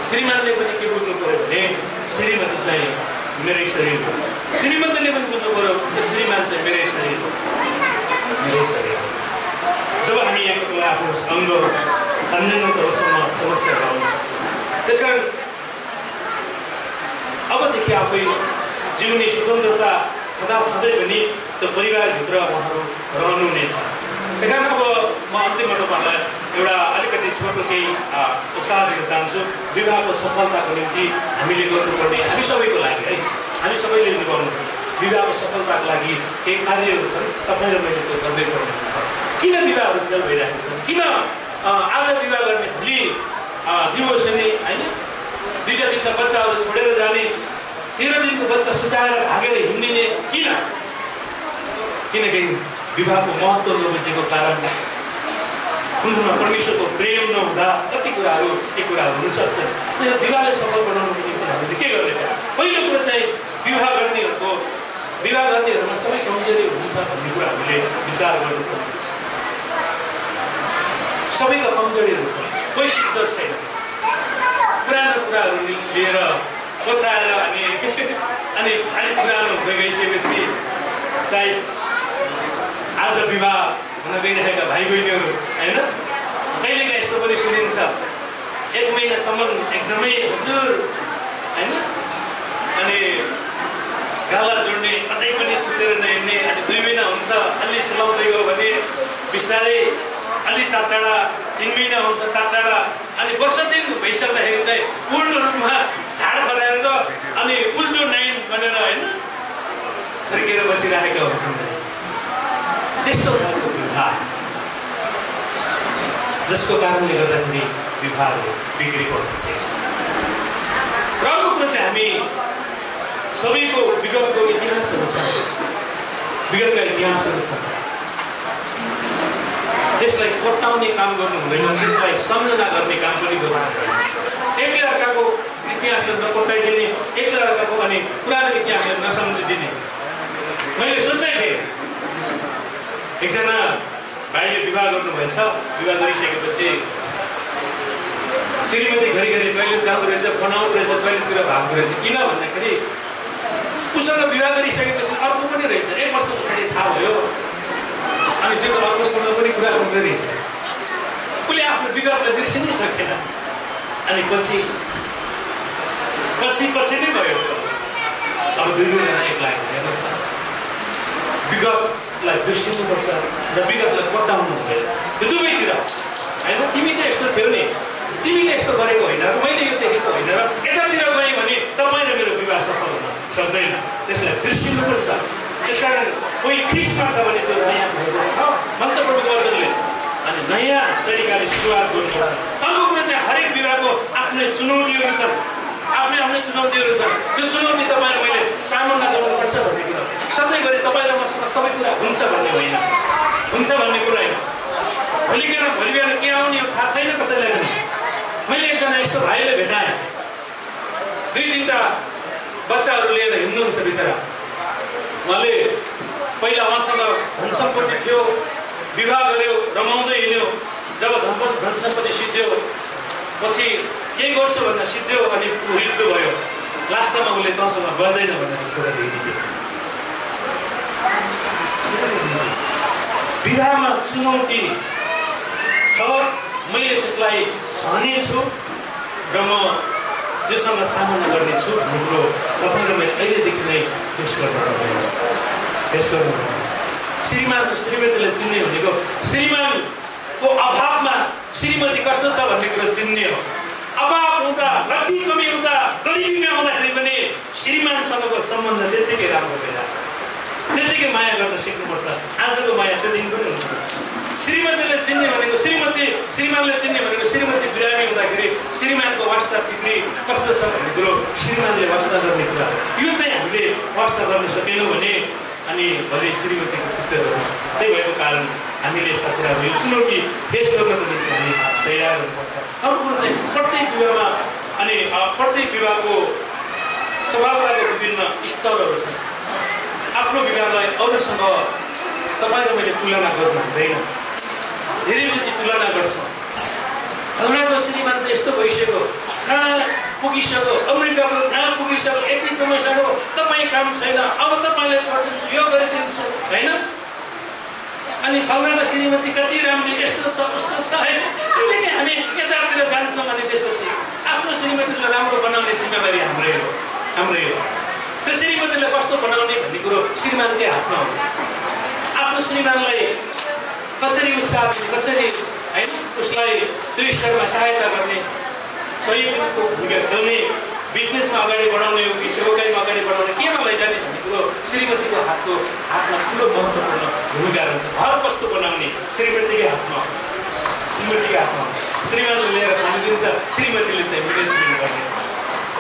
श्रीमानले पनि के बुझ्नु पऱ्यो भने श्रीमती चाहिँ मेरै शरीर हो श्रीमतीले पनि बुझ्नु पऱ्यो श्रीमान चाहिँ मेरै शरीर हो जब हामी यहाँको आफ्नो अङ्ग अन्य तहसम्म समस्याहरू आउन सक्छ त्यसकारण अबदेखि आफै जिउने स्वतन्त्रता सदा सधैँ पनि त्यो परिवारभित्र उहाँहरू रहनुहुनेछ त्यही कारण अब म अन्तिममा तपाईँहरूलाई एउटा अलिकति छोटो केही उत्साह दिन चाहन्छु विवाहको सफलताको निम्ति हामीले गर्नुपर्ने हामी सबैको लागि है हामी सबैले निभाउनुपर्छ विवाहको सफलताको लागि केही कार्यहरू छन् तपाईँ र मैले त्यो गर्दै पर्ने हुन्छ किन विवाहहरू फेल भइरहेको छ किन आज विवाह गर्ने भोलि डिभोर्स हुने होइन 2 दिनका बच्चाहरू छोडेर जाने 13 दिनको बच्चा सुताएर भागेर हिँडिने किन किनकि विवाहको महत्त्व नबुझेको कारण उनीहरूमा परमेश्वरको प्रेम नहुँदा कति कुराहरू हुन सक्छन् विवाहलाई सफल बनाउनुको निम्ति हामीले के गर्ने पहिलो कुरो चाहिँ विवाह गर्नेहरूमा सबै कमजोरी हुन्छ भन्ने कुरा हामीले विचार गर्नुपर्ने हुन्छ सबैको कमजोरीहरू छ कोही सिद्ध छैन पुरानो कुराहरू लिएर बताएर अनि खालि पुरानो हुँदै गइसकेपछि सायद आज विवाह हुन गइरहेका भाइ बहिनीहरू होइन कहिलेकाहीँ यस्तो पनि सुनिन्छ 1 महिनासम्म एकदमै हजुर होइन अनि गाला जोड्ने कतै पनि छुटेर नहिँड्ने अनि 2 महिना हुन्छ अलि सिलाउँदै गयो भने बिस्तारै अलि टाढा 3 महिना हुन्छ टाढा अनि वर्ष दिन भइसक्दाखेरि चाहिँ पूर्ण रूपमा झाड बनाएर अनि उल्टो नाइन भनेर होइन फर्केर बसिरहेका हुन्छन् त्यस्तो खालको विवाह जसको कारणले गर्दाखेरि विवाहहरू बिग्रेको हुँदैछ र अर्को कुरा चाहिँ हामी सबैको विगतको इतिहासहरू छ विगतका इतिहासहरू छ त्यसलाई पत्ताउने काम गर्नु हुँदैन त्यसलाई सम्झना गर्ने काम पनि गर्नुपर्छ एकअर्काको इतिहासलाई नपत्ताइदिने एकअर्काको अनि पुरानो इतिहासलाई नसम्झिदिने मैले सोच्दै थिएँ एकजना भाइले विवाह गर्नुभएछ विवाह गरिसकेपछि श्रीमती घरिघरि टोइलेट जाँदो रहेछ बनाउँदो रहेछ टोइलेटतिर भाग्दो रहेछ किन भन्दाखेरि उसँग विवाह गरिसकेपछि अर्को पनि रहेछ 1 वर्ष पछाडि थाहा भयो अनि त्यो त अर्कोसँग पनि कुरा गर्दै रहेछ उसले आफ्नो विगतलाई बिर्सिनै सकेन अनि पछि नै भयो अब 2 जना एक लाग्यो हेर्नुहोस् त विगतलाई बिर्सिनुपर्छ र विगतलाई पत्ताउनु हुँदैन त्यो दुवैतिर होइन तिमी त यस्तो थियो नि तिमीले यस्तो गरेको होइन र मैले यो देखेको होइन र यतातिर गएँ भने तपाईँ र मेरो विवाह सफल हुन सक्दैन त्यसलाई बिर्सिनुपर्छ त्यसकारण कोही ख्रिस्टमा छ भने त्यो नयाँ भएको छ भन्छ प्रभुको वचनले अनि नयाँ तरिकाले सुरुवात गर्नुपर्छ अर्को कुरा चाहिँ हरेक विवाहको आफ्नै चुनौतीहरू छन् आफ्नै चुनौतीहरू छन् त्यो चुनौती तपाईँ र मैले सामना गर्नुपर्छ भन्ने कुरा सधैँभरि तपाईँ र मसँग सबै कुरा हुन्छ भन्ने होइन हुन्छ भन्ने कुरा होइन भोलि बिहान के आउने थाहा छैन कसैलाई पनि। मैले एकजना यस्तो भाइले भेटाएँ, 2-3टा बच्चाहरू लिएर हिँड्नुहुन्छ बिचरा। उहाँले पहिला उहाँसँग धन सम्पत्ति थियो, विवाह गर्यो, रमाउँदै हिँड्यो। जब धन सम्पत्ति सिद्धियो पछि केही गर्छु भन्दा सिद्धियो अनि मृत्यु भयो। लास्टमा उसले तँसँग गर्दैन भनेर छोडेर हिँडिदियो। विवाहमा चुनौती छ, मैले त्यसलाई सहनेछु र म त्योसँग सामना गर्नेछु भन्ने कुरो तपाईँले मैले अहिलेदेखि नै पेस गर्नुपर्नेछ। श्रीमान र श्रीमतीले चिन्ने भनेको श्रीमानको अभावमा श्रीमती कस्तो छ भन्ने कुरो चिन्ने हो। अभाव हुँदा, रक्ति कमी हुँदा, गरिबीमा आउँदाखेरि पनि श्रीमानसँगको सम्बन्ध त्यत्तिकै राम्रो भइरहेको, त्यत्तिकै माया गर्न सिक्नुपर्छ। आजको माया त्यो दिन पनि हुनुपर्छ। श्रीमतीले चिन्ने भनेको श्रीमानले चिन्ने भनेको श्रीमती बिरामी हुँदाखेरि श्रीमानको वास्ता फिक्री कस्तो छ भन्ने कुरो श्रीमानले वास्ता गर्ने कुरा। यो चाहिँ हामीले वास्ता गर्न सकेनौँ भने अनि भोलि श्रीमतीको चित्तहरू। त्यही भएको कारण हामीले यस्ता कुराहरू यो चुनौती फेस गर्नको निम्ति हामी तयार हुनुपर्छ। अरू कुरो चाहिँ प्रत्येक विवाहमा अनि प्रत्येक विवाहको स्वभावताको विभिन्न स्तरहरू छन्। आफ्नो विवाहलाई अरूसँग तपाईँ र मैले तुलना गर्नु हुँदैन। धेरैचोटि तुलना गर्छ। हजुरको श्रीमान त यस्तो भइसक्यो, कहाँ पुगिसक्यो, अमेरिकाको कहाँ पुगिसक्यो, यति कमाइसक्यो, तपाईँ काम छैन, अब तपाईँलाई छोडिदिन्छु, यो गरिदिन्छु होइन। अनि फलाना श्रीमती कति राम्रो, यस्तो छ उस्तो छ होइन। कहिलेकाहीँ हामी यतातिर जान्छौँ अनि त्यसपछि आफ्नो श्रीमतीलाई राम्रो बनाउने जिम्मेवारी हाम्रै हो। त्यो श्रीमतीलाई कस्तो बनाउने भन्ने कुरो श्रीमानकै हातमा हुन्छ। आफ्नो श्रीमानलाई कसरी उत्साह दिने, कसरी होइन उसलाई त्यो स्तरमा सहायता गर्ने, सहयोगको भूमिका खेल्ने, बिजनेसमा अगाडि बढाउने हो कि सेवाकाईमा अगाडि बढाउने, केमा लैजाने भन्ने कुरो श्रीमतीको हातमा ठुलो महत्त्वपूर्ण भूमिका रहन्छ। घर कस्तो बनाउने श्रीमतीकै हातमा हुन्छ। श्रीमानले लिएर खानु दिन्छ, श्रीमतीले चाहिँ म्यानेजमेन्ट गर्ने।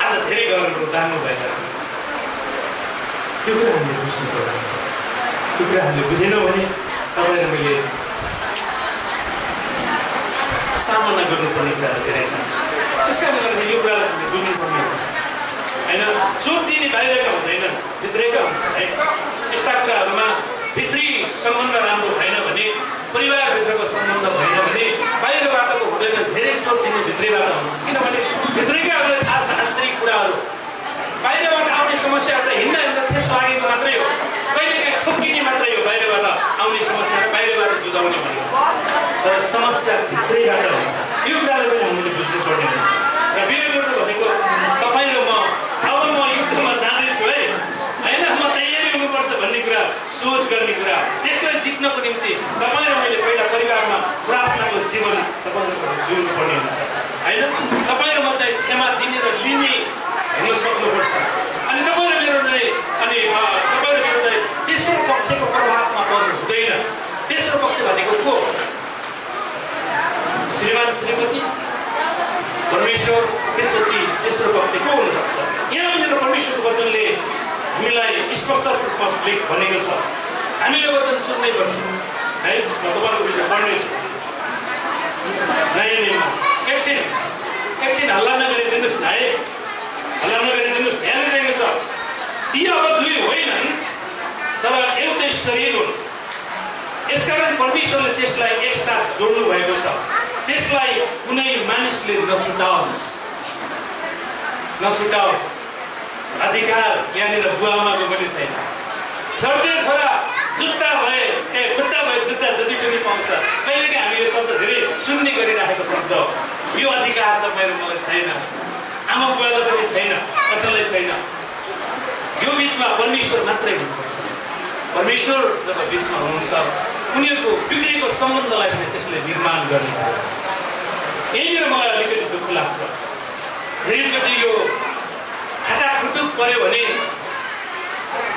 आज धेरै घरहरू दानु भएका छन्। त्यो कुरा हामीले बुझ्नुपर्ने छ। त्यो कुरा हामीले बुझेनौँ भने तपाईँ र मैले सामना गर्नुपर्ने कुराहरू धेरै छन्। त्यस कारणले गर्दाखेरि यो कुरालाई हामीले बुझ्नुपर्ने हुन्छ होइन। चोट दिने बाहिरका हुँदैनन्, भित्रैका हुन्छ है। यस्ता कुराहरूमा भित्री सम्बन्ध राम्रो भएन भने, परिवारभित्रको सम्बन्ध भएन भने बाहिरबाटको हुँदैन। धेरै चोट दिने भित्रैबाट हुन्छ, किनभने भित्रैकाहरूलाई थाहा छ आन्तरिक कुराहरू। बाहिरबाट आउने समस्याहरू त हिँड्दा ठेस लागेको मात्रै हो, कहिलेकाहीँ ठोक्किने मात्रै हो। बाहिरबाट आउने समस्या र बाहिरबाट जुझाउने भनेको, तर समस्या भित्रैबाट हुन्छ। यो कुरालाई पनि हामीले बुझ्नुपर्ने हुन्छ। र विरोध भनेको तपाईँ र म अब म युद्धमा जाँदैछु है होइन, म तयारी हुनुपर्छ भन्ने कुरा, सोच गर्ने कुरा। त्यसलाई जित्नको निम्ति तपाईँ र मैले पहिला परिवारमा प्रार्थनाको जीवन तपाईँहरूको जिउनुपर्ने हुन्छ होइन। तपाईँ र म चाहिँ क्षमा दिने र लिने हुन सक्नुपर्छ। अनि तपाईँ र मेरो चाहिँ तपाईँ र मेरो चाहिँ तेस्रो पक्षको प्रभावमा पर्नु हुँदैन। तेस्रो पक्ष भनेको को? श्रीमान श्रीमती, परमेश्वर, त्यसपछि तेस्रो पक्ष को हुनसक्छ? यहाँनिर परमेश्वरको वचनले हामीलाई स्पष्ट रूपमा भनेको छ। हामीले वचन सुन्नै पर्छ है। म तपाईँको विषय पढ्नेछु नयाँ नियममा। एकछिन हल्ला नगरिदिनुहोस् है, हल्ला नगरिदिनुहोस्। ध्यान दिएको छ, ती अब दुई होइनन् तर एउटै शरीर हुन्। यसकारण परमेश्वरले त्यसलाई एकसाथ जोड्नु भएको छ। त्यसलाई कुनै मानिसले नछुटाओस्। अधिकार यहाँनिर बुवाआमाको पनि छैन। छोड्दै छोरा जुत्ता भए खुट्टा भए जुत्ता जति पनि पाउँछ। कहिलेकाहीँ हामी यो शब्द धेरै सुन्ने गरिराखेको शब्द हो। यो अधिकार त मेरो मलाई छैन, आमा बुवालाई पनि छैन, कसैलाई छैन। यो बिचमा परमेश्वर मात्रै हुनुपर्छ। परमेश्वर जब बिचमा हुनुहुन्छ उनीहरूको बिग्रेको सम्बन्धलाई पनि त्यसले निर्माण गर्ने। यहीँनिर मलाई अलिकति दुःख लाग्छ। धेरैचोटि यो खाटाखुटुक पऱ्यो भने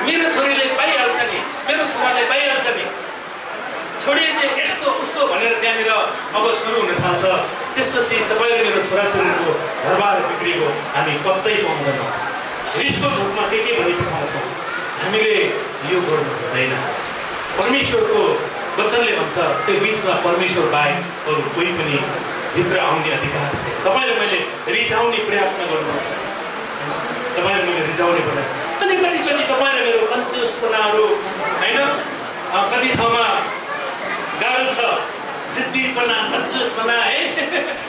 मेरो छोरीले पाइहाल्छ नि, मेरो छोराले पाइहाल्छ नि, छोडिदिए यस्तो उस्तो भनेर त्यहाँनिर अब सुरु हुन थाल्छ। त्यसपछि तपाईँले मेरो छोराछोरीको घरबार बिग्रेको हामी कतै पाउँदैनौँ। रिसको झोकमा के भनी पठाउँछौँ। हामीले यो गर्नु हुँदैन। परमेश्वरको वचनले भन्छ त्यो बिचमा परमेश्वर बाहेक अरू कोही पनि भित्र आउने अधिकार छैन। तपाईँले मैले रिसाउने प्रयास गर्नुपर्छ, तपाईँले मैले रिसाउने पर्दैन। अनि कतिचोटि तपाईँले मेरो कन्सियसपनाहरू होइन, कति ठाउँमा गाह्रो छ, जिद्दीपना कन्सियसपना है,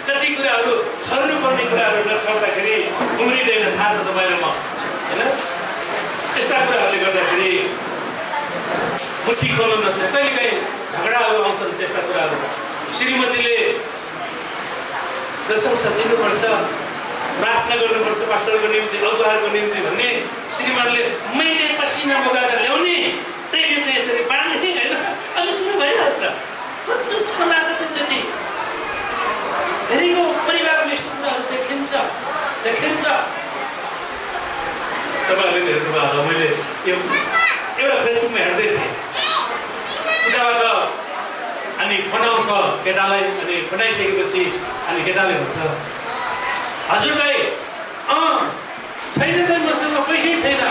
कति कुराहरू छर्नुपर्ने कुराहरू नछर्दाखेरि उम्रिँदैन, थाहा छ तपाईँले म होइन। यस्ता कुराहरूले गर्दाखेरि मुठी खोल्नु नसक्छ, कहिलेकाहीँ झगडाहरू आउँछन् त्यस्ता कुराहरू। श्रीमतीले प्रशंसा दिनुपर्छ, प्रार्थना गर्नुपर्छ पास्टरको निम्ति, अगुवाहरूको निम्ति भन्ने, श्रीमानले मैले पसिना बगाएर ल्याउने त्यही चाहिँ यसरी बाँड्ने होइन, अनि सुरु भइहाल्छ। कन्सियसपना कतिचोटि धेरैको परिवारमा यस्तो कुराहरू देखिन्छ। तपाईँहरूले हेर्नुभयो होला, मैले एउटा फेसबुकमा हेर्दै थिएँ, उताबाट अनि फनाउँछ केटालाई, अनि फनाइसकेपछि अनि केटाले भन्छ हजुर भाइ छैन त मसँग पैसै छैन,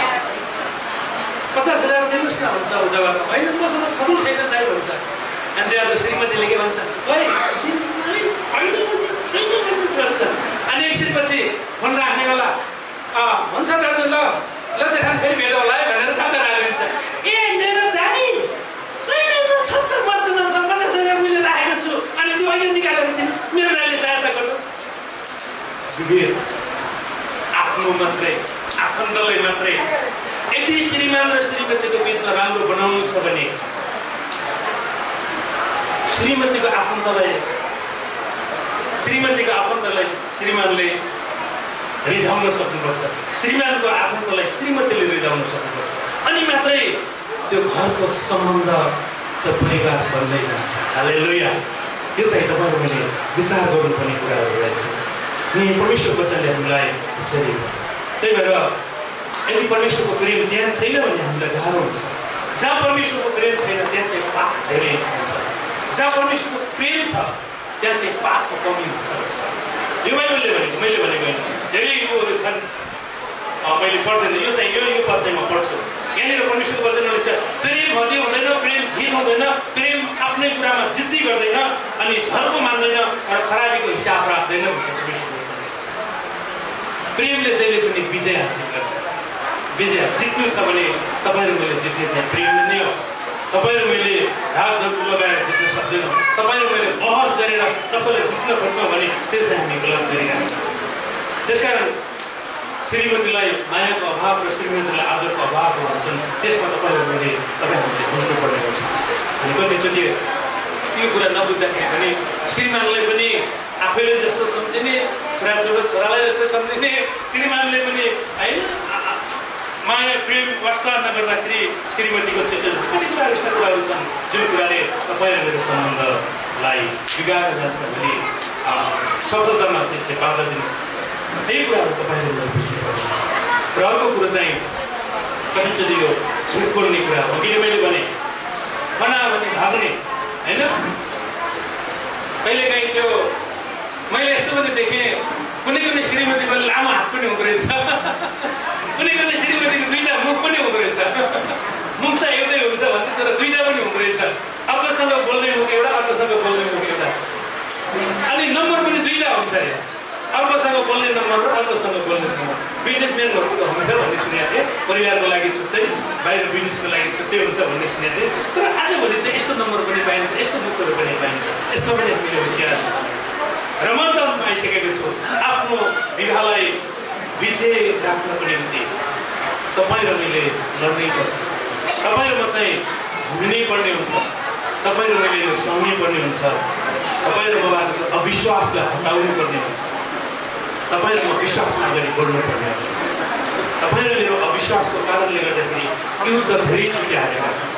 50,000 दिनुहोस् न भन्छ उताबाट। होइन मसँग छँदै छैन दाइ भन्छ। अनि त्यहाँ श्रीमतीले के भन्छ, भन्छ। अनि एकछिनपछि फोन राख्ने होला, हुन्छ दाजु ल चाहिँ खान फेरि भेट होला है भनेर ठक्क राखिदिन्छ। ए मेरो दाइ मसँग 50,000 मैले राखेको छु, अनि त्यो अहिले निकालेर दिनु, मेरो दाइले सहायता गर्नुहोस्। आफ्नो मात्रै आफन्तलाई मात्रै यदि श्रीमान र श्रीमतीको बिचमा राम्रो बनाउनु छ भने श्रीमतीको आफन्तलाई श्रीमानले रिझाउन सक्नुपर्छ, श्रीमानको आफन्तलाई श्रीमतीले रिझाउन सक्नुपर्छ, अनि मात्रै त्यो घरको सम्बन्ध त्यो परिवार बन्दै जान्छ। हालेलुया। यो चाहिँ तपाईँहरू मैले विचार गर्नुपर्ने कुराहरू रहेछ। अनि परमेश्वर वचनले हामीलाई त्यसरी भन्छ। त्यही भएर यदि परमेश्वरको प्रेम त्यहाँ छैन भने हामीलाई गाह्रो हुन्छ। जहाँ परमेश्वरको प्रेम छैन त्यहाँ चाहिँ पाप धेरै हुन्छ, जहाँ परमेश्वरको प्रेम छ त्यहाँ चाहिँ पापको कमी हुन्छ। यो बाइबलले भनेको, मैले भनेको होइन, धेरै योहरू छन् मैले पढ्दैन, यो चाहिँ यो पद चाहिँ म पढ्छु। यहाँनिर परमेश्वरको वचनले छ प्रेम घटी हुँदैन, प्रेम हीन हुँदैन, प्रेम आफ्नै कुरामा जिद्दी गर्दैन, अनि झर्को मान्दैन र खराबीको हिसाब राख्दैन भन्छ परमेश्वरको वचन। प्रेमले चाहिँ पनि विजय हासिल गर्छ। विजय जित्नु छ भने तपाईँहरू मैले जित्ने चाहिँ प्रेमले नै हो। तपाईँहरू मैले ढाकढोल लगाएर जित्न सक्दैनौँ। तपाईँहरू मैले बहस गरेर कसैलाई जित्न खोज्छौँ भने त्यो चाहिँ हामी गलत गरिरहेको हुन्छ। त्यसकारण श्रीमतीलाई मायाको अभाव र श्रीमतीलाई आदरको अभाव भन्छन्, त्यसमा तपाईँहरूले बुझ्नुपर्ने हुन्छ। अनि कतिचोटि यो कुरा नबुझ्दाखेरि पनि श्रीमानलाई पनि आफैले जस्तो सम्झिने, छोरालाई जस्तो सम्झिने, श्रीमानले पनि होइन माया प्रेम वास्ता नगर्दाखेरि श्रीमतीको चिन्तन कति कुराहरू यस्ता कुराहरू छन् जुन कुराले तपाईँ र मेरो सम्बन्धलाई बिगारेर जान्छ भने सफलतामा त्यसले बाधा दिन सक्छ। त्यही कुराहरू तपाईँहरूले बुझ्नुपर्छ। र अर्को कुरो चाहिँ कतिचोटि यो झुट बोल्ने कुरा हो। किन मैले भने खना भने भाग्ने होइन, कहिलेकाहीँ त्यो मैले यस्तो पनि देखेँ, कुनै श्रीमतीको लामो हात पनि हुँदो रहेछ, कुनै श्रीमतीको दुईवटा मुख पनि हुँदो रहेछ। मुख त एउटै हुन्छ भन्छ तर दुईवटा पनि हुँदो रहेछ। अर्कोसँग बोल्ने मुख एउटा, अर्कोसँग बोल्ने मुख एउटा, अनि नम्बर पनि दुईवटा हुन्छ अरे, अर्कोसँग बोल्ने नम्बर र अर्कोसँग बोल्ने नम्बर। बिजनेसम्यानहरूको त हुन्छ भन्ने सुनेको थिएँ, परिवारको लागि छुट्टै, बाहिर बिजनेसको लागि छुट्टै हुन्छ भन्ने सुनेको थिएँ। तर आजभोलि चाहिँ यस्तो नम्बर पनि पाइन्छ, यस्तो मुखहरू पनि पाइन्छ, यसमा पनि हामीले इतिहास र म त आइसकेको छु। आफ्नो विवाहलाई विजय राख्नको निम्ति तपाईँ र मैले लड्नै पर्छ। तपाईँ र म चाहिँ हुनै पर्ने हुन्छ, तपाईँ र मैले सहनै पर्ने हुन्छ, तपाईँ र मबाट अविश्वासलाई हटाउनु पर्ने हुन्छ, तपाईँ र म विश्वासमा अगाडि बढ्नुपर्ने हुन्छ। तपाईँ र मेरो अविश्वासको कारणले गर्दाखेरि युद्ध धेरैचोटि हारेका छन्।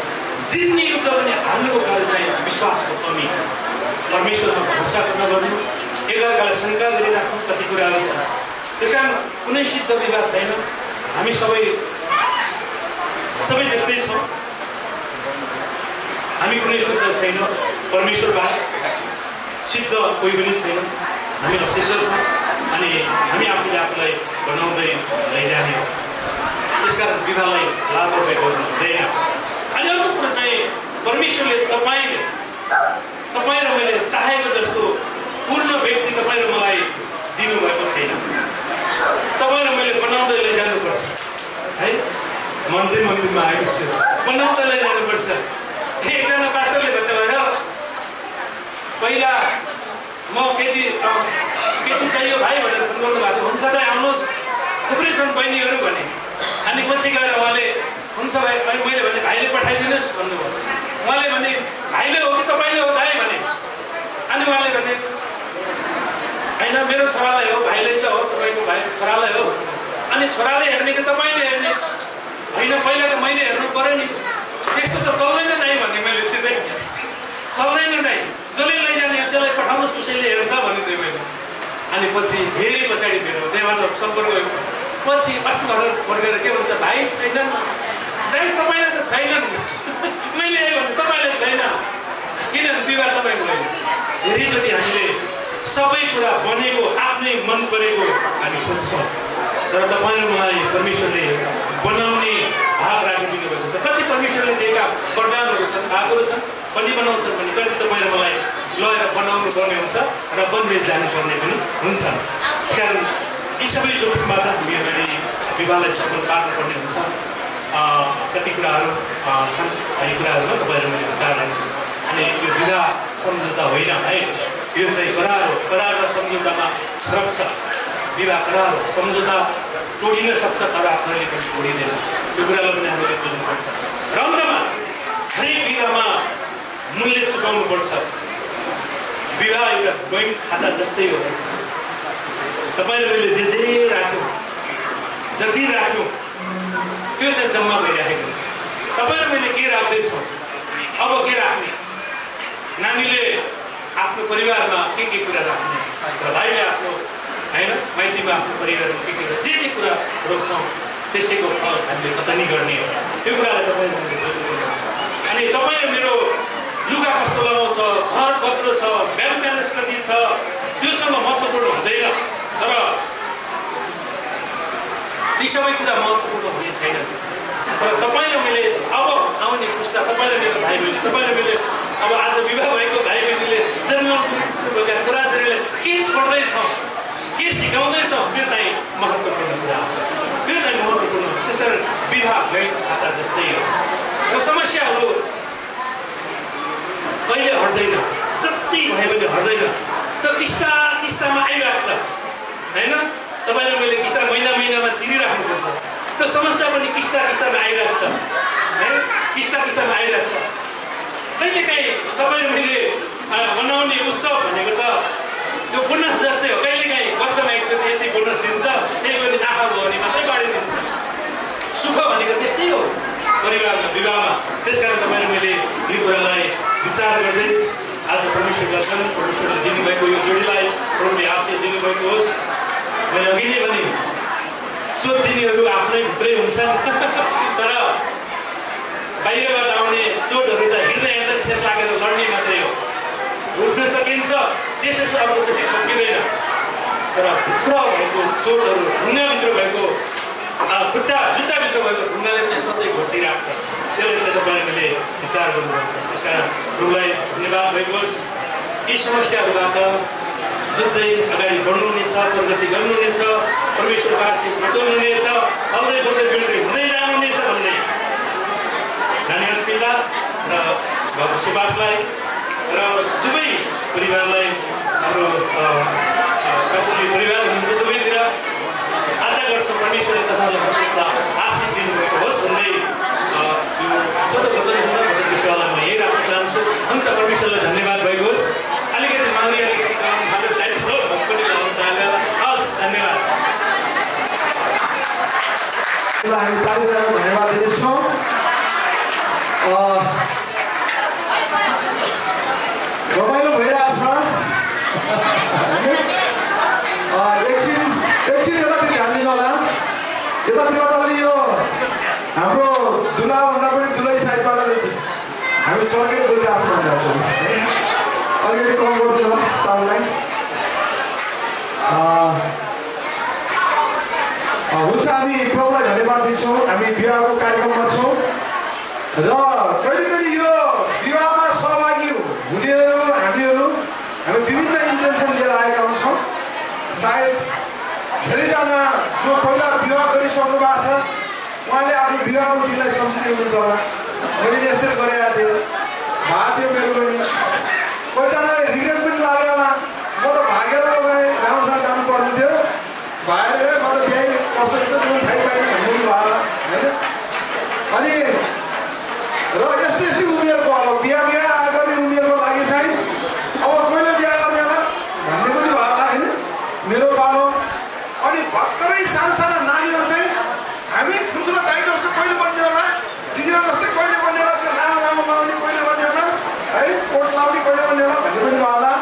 जित्ने युद्ध पनि हार्नुको कारण चाहिँ विश्वासको कमी। परमेश्वरमा भरोसा नगर्नु, एकअर्कालाई शङ्का गरिराख्नु, कति कुराहरू छ। त्यस कारण कुनै सिद्ध विवाद छैन। हामी सबै त्यस्तै छौँ। हामी कुनै शुद्ध छैन, परमेश्वरबाट सिद्ध कोही पनि छैन। हामी असिद्ध छौँ अनि हामी आफूले आफूलाई बनाउँदै लैजाने हो। त्यसकारण विवाहलाई लापरवाही गर्नु हुँदैन। अनि अर्को कुरा चाहिँ परमेश्वरले तपाईँ र मैले चाहेको जस्तो पूर्ण व्यक्ति तपाईँ र मलाई दिनुभएको छैन। तपाईँ र मैले बनाउँदै लैजानुपर्छ है। मन्दिरमा आएको छु, बनाउँदै लैजानुपर्छ। एकजना पास्टरले भन्नुभयो पहिला म केटी चाहियो भाइ भनेर फोन गर्नुभएको हुन्छ त आउनुहोस् थुप्रै छन् बहिनीहरू भने। अनि पछि गएर उहाँले हुन्छ भाइ मैले भने भाइले पठाइदिनुहोस् भन्नुभयो। उहाँले भने भाइले हो कि तपाईँले हो दाइ भने। अनि उहाँले भने होइन मेरो छोरालाई हो, भाइले चाहिँ हो, तपाईँको भाइ छोरालाई हो। अनि छोराले हेर्ने कि तपाईँले हेर्ने? होइन पहिला त मैले हेर्नु पऱ्यो नि। त्यस्तो त चल्दैन नै भने मैले सिधै चल्दैन नै, जसले लैजाने त्यसलाई पठाउनुहोस् उसैले हेर्छ भनिदिएँ मैले। अनि पछि धेरै पछाडि फेरि त्यहाँबाट सम्पर्क पछि अस्ति भर्खर फर्केर के भन्छ भाइ छैनन् दाइ तपाईँलाई त छैनन् मैले आएँ भने तपाईँलाई छैन किनभने विवाह तपाईँको होइन। धेरैचोटि हामीले सबै कुरा बनेको आफ्नै मन परेको हामी खोज्छौँ, तर तपाईँ र मलाई परमेश्वरले बनाउने भाग राखिदिनु भएको छ। कति परमेश्वरले दिएका वरदानहरू छन्, भागहरू छन्, कति बनाउँछन् भने कति तपाईँ र मलाई लगेर बनाउनु पर्ने हुन्छ र बन्देज जानुपर्ने पनि हुन्छ। कारण यी सबै जोखिमबाट हामी अगाडि विवाहलाई सफल पार्नुपर्ने हुन्छ। कति कुराहरू छन्, यी कुराहरूमा तपाईँ र मैले विचार राख्छु। अनि यो विवाह सम्झौता होइन है, यो चाहिँ करार र सम्झौतामा फरक छ। विवाह करार सम्झौता तोडिन सक्छ तर आफूले पनि तोडिँदैन। यो कुरालाई पनि हामीले बुझ्नुपर्छ। र अन्तमा हरेक विवाहमा मूल्य चुकाउनुपर्छ। विवाह एउटा बैंक खाता जस्तै हो रहेछ। तपाईँ र मैले जे राख्यौँ, जति राख्यौँ त्यो चाहिँ जम्मा भइराखेको छ। तपाईँ र मैले के राख्दैछौँ, अब के राख्ने? नानीले आफ्नो परिवारमा के कुरा राख्ने र भाइले आफ्नो होइन माइतीमा आफ्नो परिवारमा के जे कुरा रोक्छौँ त्यसैको फल हामीले कतनी गर्ने हो। त्यो कुरालाई तपाईँ मैले बुझ्नुपर्छ। अनि तपाईँ र मेरो लुगा कस्तो लगाउँछ, घर कत्रो छ, ब्याङ्क ब्यालेन्स कति छ, त्योसँग महत्त्वपूर्ण हुँदैन। तर यी सबै कुरा महत्त्वपूर्ण हुने छैन। तर तपाईँ र मैले अब आउने पुस्ता, तपाईँ र मेरो भाइ बहिनी, तपाईँ र मैले अब आज विवाह भएको भाइ बहिनीले जन्माएका छोराछोरीलाई के छोड्दैछौँ, के सिकाउँदैछौँ, त्यो चाहिँ महत्त्वपूर्ण कुरा हो। त्यो चाहिँ महत्त्वपूर्ण। त्यसरी विवाह भएको खाता जस्तै हो। र समस्याहरू कहिले हट्दैन, जति भयो भने हट्दैन। त किस्तामा आइरहेको छ होइन। तपाईँ र मैले किस्ता महिनामा तिरिराख्नुपर्छ। त्यो समस्या पनि किस्तामा आइरहेको छ है, किस्तामा आइरहेको छ। कहिलेकाहीँ तपाईँ र मैले मनाउने उत्सव भनेको त त्यो बोनस जस्तै हो। कहिलेकाहीँ वर्षमा एकचोटि यति बोनस दिन्छ, त्यही पनि आँखा भयो भने मात्रै बाँडिदिन्छ। सुख भनेको त्यस्तै हो परिवारमा, विवाहमा। त्यसकारण तपाईँ र मैले यो कुरालाई विचार गर्दै आज परमेश्वरलाई छन्, परमेश्वरले दिनुभएको यो जोडीलाई प्रभुले आशीष दिनुभएको होस्। मैले अघि नै भने चोट दिनेहरू आफ्नै भित्रै हुन्छन्, तर बाहिरबाट आउने चोटहरू त हृदय ठेस लागेर लड्ने मात्रै हो। उठ्न सकिन्छ, त्यसो अर्कोचोटि ठोकिँदैन। तर भित्र भएको चोटहरू, ढुङ्गाभित्र भएको जुत्ताभित्र भएको ढुङ्गाले चाहिँ सधैँ घोचिरहेको छ। त्यसले चाहिँ तपाईँले मैले विचार गर्नुपर्छ। त्यसकारण प्रभुलाई धन्यवाद भएको होस्। यी समस्याहरूबाट जुत्दै अगाडि बढ्नु हुनेछ, प्रगति गर्नु हुनेछ, परमेश्वरको आशीष भेटाउनु हुनेछ, फल्दै फल्दै बिल्दै हुँदै जानुहुनेछ भन्ने नानीहरू पिता र बाबु सुभाषलाई र दुवै परिवारलाई, हाम्रो कसरी परिवार हुनुहुन्छ दुवैतिर आशा गर्छौँ परमेश्वरले तपाईँलाई विशेष आशीष दिनुभएको होस् भन्दै यो छोटो वचन विश्वलाई म यही राख्न चाहन्छु। हुन्छ, परमेश्वरलाई धन्यवाद भएको होस्। अलिकति माग्ने अलिकति हाम्रो साइड पनि हस्, धन्यवाद। हामी तालिमलाई धन्यवाद दिनेछौँ। रमाइलो भइरहेछ। एकछिन यतातिर ध्यान दिनु होला। यतातिरबाट अलि यो हाम्रो दुलाभन्दा पनि दुलै साइडबाट हामी चर्केर बोलिरहेको छौँ। अलिकति कम गरिदिनु होला साउन्डलाई। हुन्छ, हामी प्रभुलाई धन्यवाद दिन्छौँ। हामी बिहाको कार्यक्रममा छौँ र कहिले कहिले यो उहाँले आफ्नो विवाहको दिनलाई सम्झिने हुनुहुन्छ होला। मैले यसरी गरेका थिएँ, भएको थियो मेरो पनि। कतिजनाले रिग्रेट पनि लाग्यो होला, म त भागेर गएँ, राम्रोसँग जानु पर्ने थियो, भागेर म त बिहाइ कस्तो थाहै पाइनँ भन्नु भयो होला होइन। अनि र यस्तै उमेरको अब बिहा गर्ने उमेरको लागि चाहिँ अब कहिले बिहा गर्ने होला भन्ने पनि भयो होला होइन मेरो पालो। अनि भर्खरै साना नानीहरू चाहिँ हामी ठुल्ठुलो दाइ जस्तो कहिले बन्ने होला, दिदी जस्तै कहिले बन्ने होला, त्यो लामो लाउने कहिले बन्ने होला है, कोट लाउने कहिले बन्ने होला भन्ने पनि भयो होला।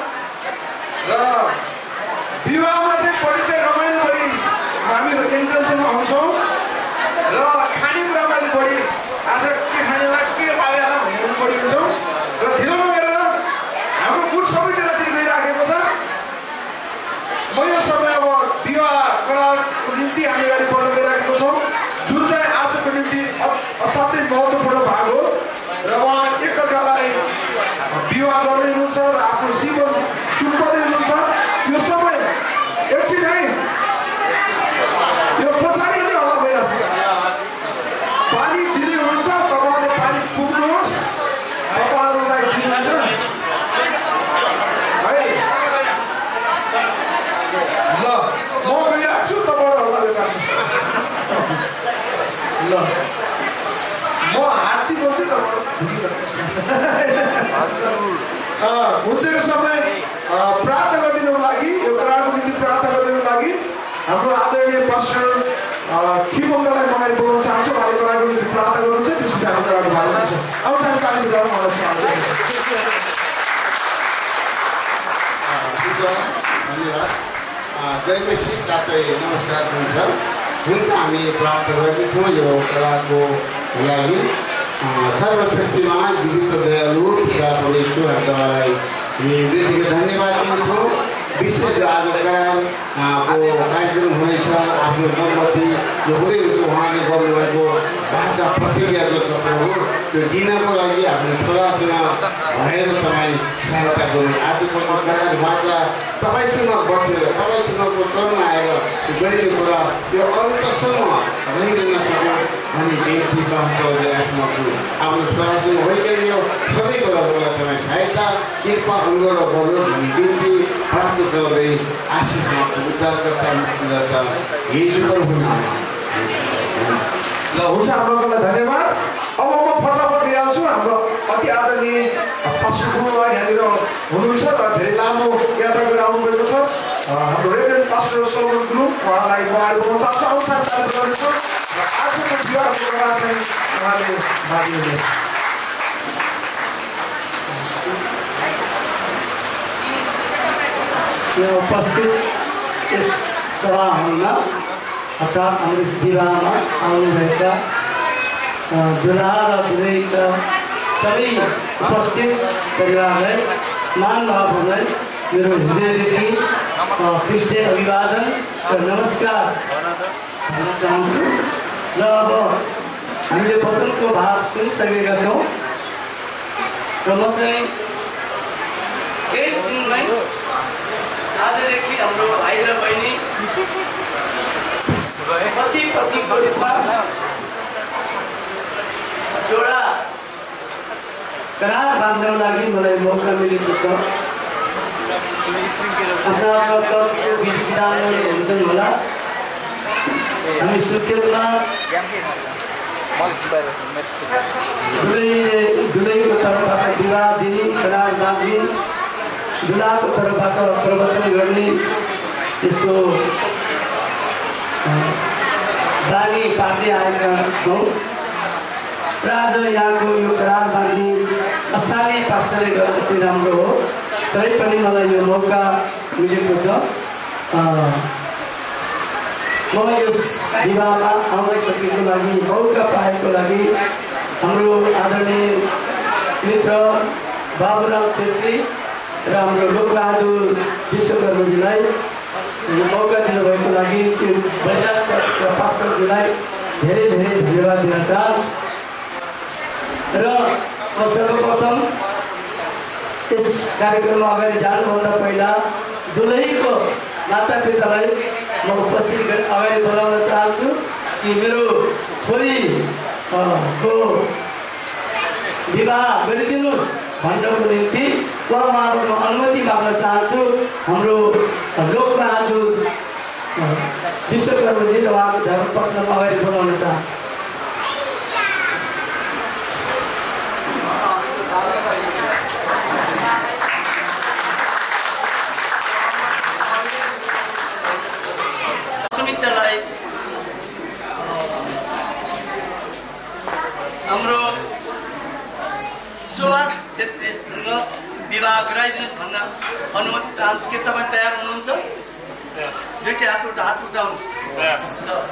र विवाहमा चाहिँ परिचय रमाइलो बढी हामीहरू इन्टेन्सनमा हुन्छौँ र खानेकुरामा पनि बढी आज के खाने होला के पायो होला भन्ने पनि बढी हुन्छौँ। र ढिलो नगरेर हाम्रो मुड सबैजनातिर गइराखेको छ। म यो समय अब विवाह करारको निम्ति हामी अगाडि बढ्न गइरहेको छौँ, जुन चाहिँ आजको निम्ति असाध्यै महत्त्वपूर्ण भाग हो। र उहाँ एकअर्कालाई विवाह गर्दै हुनुहुन्छ र आफ्नो जीवन सुरु गर्दै हुनुहुन्छ। यो समय एकछिन है यो पछाडि नै हल्ला भइरहेको छ, पानी दिँदै हुनुहुन्छ, तपाईँहरूले पानी पुग्नुहोस्, तपाईँहरूलाई दिनुहुन्छ है। ल म गइरहेको छु, तपाईँहरू हल्ला गरिराख्नुहोस्। ल म हात्ती बोल्छु, हुन्छ। यो समय प्रार्थना गरिदिनुको लागि, यो करारको निम्ति प्रार्थना गरिदिनुको लागि हाम्रो आदरणीय पास्टर खिमङ्गलाई म अगाडि बोलाउन चाहन्छु। उहाँले करारको निम्ति प्रार्थना गर्नुहुन्छ, त्यसपछि हामी करारको भाग हुन्छ। अब हामी चालु गरेर मलाई स्वागत धन्यवाद। जय मसी साथै नमस्कार हुन्छ। हामी प्रार्थना गर्दैछौँ यो करारको लागि। सर्वशक्तिमान जीवित दयालु पिता परमेश्वर तपाईँलाई व्यक्तिगत धन्यवाद दिन्छौँ। विशेष आज करारको कार्यक्रम हुनेछ, आफ्नो सम्मति जो हुँदै हुन्छ उहाँले गर्नुभएको भाषा प्रतिज्ञाको सफल हो त्यो दिनको लागि आफ्नो छोरासँग भएर तपाईँ सहायता गर्नु। आजको करार भाषा तपाईँसँग बसेर तपाईँसँगको चरणमा आएर गरिने कुरा त्यो अन्तसम्म रहिरहन सकोस् भन्ने व्यक्ति बाहुले आफ्नो छोरासँग भइकन यो सबै कुराहरूलाई तपाईँ सहायता कृपा अनुग्रह गर्नु भन्ने व्यक्ति प्राप्त गर्दै आशिष उद्धारकर्ता मुक्तिदाता येशूको नाममा ल हुन्छ। हामीलाई धन्यवाद। अब म फटाफट गइहाल्छु। हाम्रो अति आदरणीय पास्टर गुरुमा यहाँनिर हुनुहुन्छ र धेरै लामो यात्रा गरेर आउनुभएको छ। हाम्रो रेभरेन्ड पास्टर सलोमन गुरु, उहाँलाई म अगाडि बढाउन चाहन्छु। अनुसार कार्यक्रम गर्नेछु र आजको विवाहको कुरा चाहिँ उहाँले मागिनुहुन्छ। यहाँ उपस्थित यस सभामा अर्थात् हाम्रो विवाहमा आउनुभएका दुलहा र दुलहीका सबै उपस्थित परिवारलाई महानुभावहरूलाई मेरो हृदयदेखि ख्रिस्टियन अभिवादन र नमस्कार भन्न चाहन्छु। र अब हामीले वचनको भाग सुनिसकेका छौँ र म चाहिँ केही छिनमै आजदेखि हाम्रो भाइ र बहिनी पति पत्नीको रूपमा जोडा करार बाँध्नको लागि मलाई मौका मिलेको छ। आफ्ना चर्चको विधि विधानहरू हुन्छन् होला। हामी सुर्खेतमा दुलहीको तर्फबाट विवाह दिने, करार बाँध्ने, दुलहाको तर्फबाट प्रवचन गर्ने यस्तो बानी पार्दै आएका छौँ। र आज यहाँको यो करार बाँध्ने अस्थानीय पास्टरले गर्दा अति राम्रो हो, तरै पनि मलाई यो मौका मिलेको छ। म यस विवाहमा आउन सकेको लागि, मौका पाएको लागि हाम्रो आदरणीय मित्र बाबुराम छेत्री र हाम्रो लोकबहादुर विश्वकर्मजीलाई मौका दिनुभएको लागि बजार चर्चका पास्टरजीलाई धेरै धेरै धन्यवाद दिन चाहन्छु। र म सर्वप्रथम यस कार्यक्रममा अगाडि जानुभन्दा पहिला दुलहीको मातापितालाई म उपस्थित अगाडि बोलाउन चाहन्छु कि मेरो छोरीको विवाह गरिदिनुहोस् भन्नको निम्ति उहाँहरूको अनुमति माग्न चाहन्छु। हाम्रो लोकबहादुर विश्वकर्मजी र उहाँको धर्मपत्रमा अगाडि बढाउन चाहन्छु। सुमित्रालाई हाम्रो सुभाष छेत्रीसँग विवाह गराइदिनुहोस् भन्न अनुमति चाहन्छु। के तपाईँ तयार हुनुहुन्छ? दुईटै हात उठाउनुहोस्।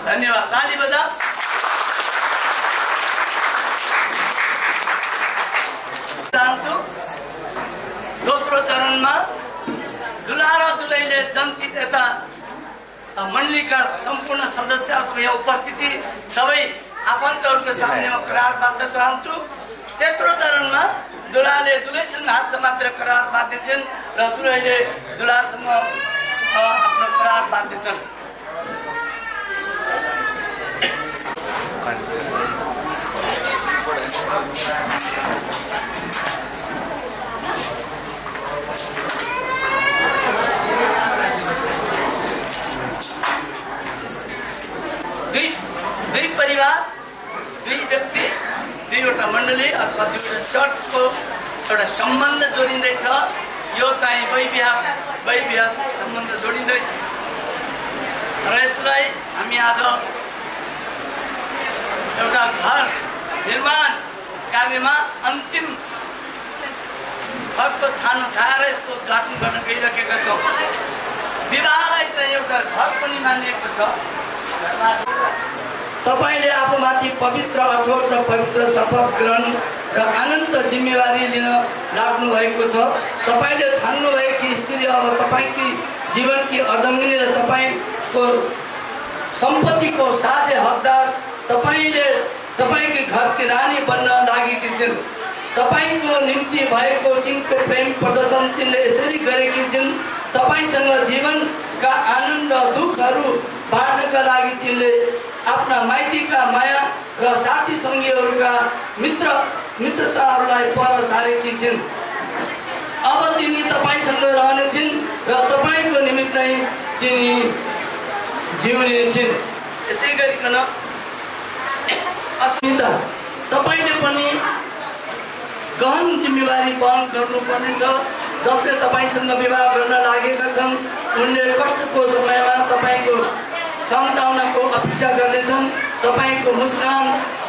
धन्यवाद। ताली बजा। चाहन्छु दोस्रो चरणमा दुला र दुलैले जनती तथा मण्डलीका सम्पूर्ण सदस्य अथवा यहाँ उपस्थिति सबै आफन्तहरूको सामनेमा करार बाँध्न चाहन्छु। तेस्रो चरणमा दुलाले दुलैसँग हात समातेर करार बाँध्नेछन् र दुलैले दुलासँग आफ्नो करार बाँध्नेछन्। दुई परिवार, दुई व्यक्ति, दुईवटा मण्डली अथवा दुईवटा चर्चको एउटा सम्बन्ध जोडिँदैछ। यो चाहिँ वैविहार सम्बन्ध जोडिँदैछ र यसलाई हामी आज एउटा घर निर्माण कार्यमा अन्तिम घरको छानो छाएर यसको उद्घाटन गर्न गइरहेका छौँ। विवाहलाई चाहिँ एउटा घर पनि मानिएको छ। तपाईले आफूमाथि पवित्र अठोट र पवित्र शपथ ग्रहण र अनन्त जिम्मेवारी लिन लाग्नु भएको छ। तपाईले छान्नुभएकी स्त्री अब तपाईकी जीवनकी अर्धाङ्गिनी र तपाईको सम्पत्तिको साझे हकदार तपाईले तपाईकी घरकी रानी बन्न लागेकी छिन्। तपाईको निम्ति भएको तिनको प्रेम प्रदर्शन तिनले यसरी गरेकी छिन्। तपाईसँग जीवनका आनन्द र दुःखहरू बाँड्नका लागि तिनले आफ्ना माइतीका माया र साथी सङ्गीहरूका मित्रताहरूलाई पर सारेकी छिन्। अब तिनी तपाईसँग रहनेछिन् र तपाईँको निमित्तै तिनी जिउने छिन्। यसै गरिकन अस्मिता तपाईँले पनि गहन जिम्मेवारी वहन गर्नुपर्नेछ। जसले तपाईँसँग विवाह गर्न लागेका छन् उनले कष्टको समयमा तपाईँको सन्तानको अपेक्षा गर्नेछन्। तपाईँको मुस्कान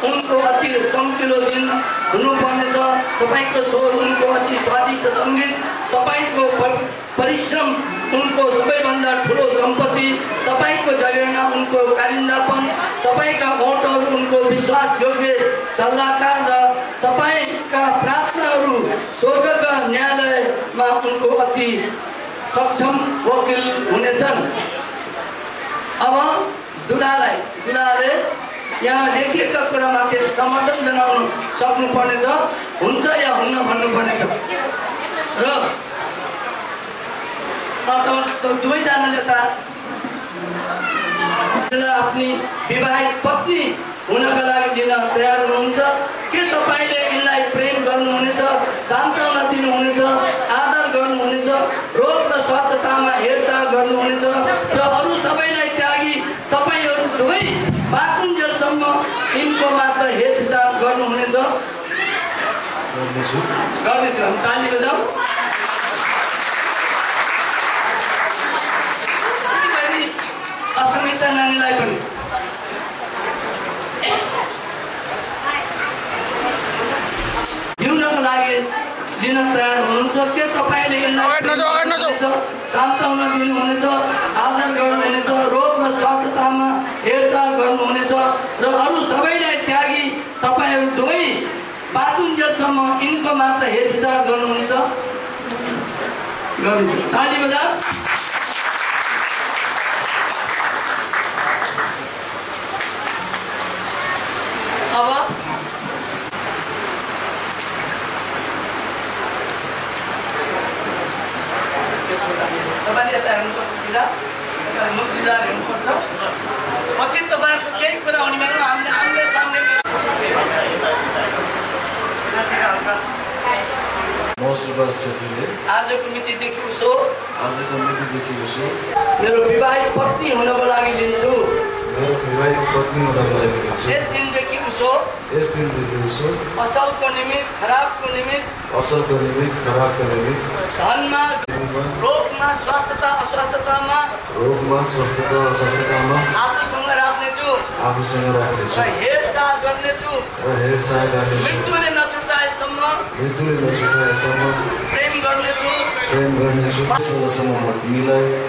उनको अति चम्किलो दिन हुनुपर्नेछ। तपाईँको स्वर उनको अति स्वादिष्ट सङ्गीत, तपाईँको परिश्रम उनको सबैभन्दा ठुलो सम्पत्ति, तपाईँको जगेर्ना उनको कारिन्दापन, तपाईँका ओठहरू उनको विश्वासयोग्य सल्लाहकार र तपाईँका प्रार्थनाहरू स्वर्गका न्यायालयमा उनको अति सक्षम वकिल हुनेछन्। अब दुलाले यहाँ लेखिएका कुरामाथि समर्थन जनाउनु सक्नुपर्नेछ। हुन्छ या हुन्न भन्नुपर्नेछ र दुवैजनाले त आफ्नी विवाहित पत्नी हुनका लागि दिन तयार हुनुहुन्छ। के तपाईँले यिनलाई प्रेम गर्नुहुनेछ, सान्त्वना दिनुहुनेछ, आदर गर्नुहुनेछ, रोग र स्वास्थ्यतामा हेरचाह गर्नुहुनेछ र अरू सबैलाई त्यागी तपाईँहरू दुवै बाकुन्जेलसम्म यिनको मात्र हेरचाह गर्नुहुनेछ? गर्नेछु। ताली बजाऊ। अस्मिता नानीलाई पनि जिउनको लागि लिन तयार हुनुहुन्छ? के तपाईँले सान्त्वना दिनुहुनेछ, आदर गर्नुहुनेछ, रोग र स्वास्थ्यतामा हेरचाह गर्नुहुनेछ र अरू सबैलाई त्यागी तपाईँहरू दुवै बाकुन्जेलसम्म यिनको मात्र हेरचाह गर्नुहुनेछ? गर्नुहुन्छ। ताली बजा। अब तपाईँले यता हेर्नुपर्छ, सिधा मुख बिजार हेर्नुपर्छ। पछि तपाईँहरूको केही कुरा हुने बेलामा हामीले आम्ने सामने म सुभाष छेत्रीले आजको मितिदेखि उसो मेरो विवाहित पत्नी हुनको लागि लिन्छु। मेरो विवाहित पत्नी हुनको लागि लिन्छु। यस दिनदेखि उसो असलको निमित्त खराबको निमित्त धनमा रोगमा स्वास्थ्यता अस्वास्थ्यतामा आफूसँग राख्नेछु र हेरचाह गर्नेछु। मृत्युले नछुटाएसम्म प्रेम गर्नेछु।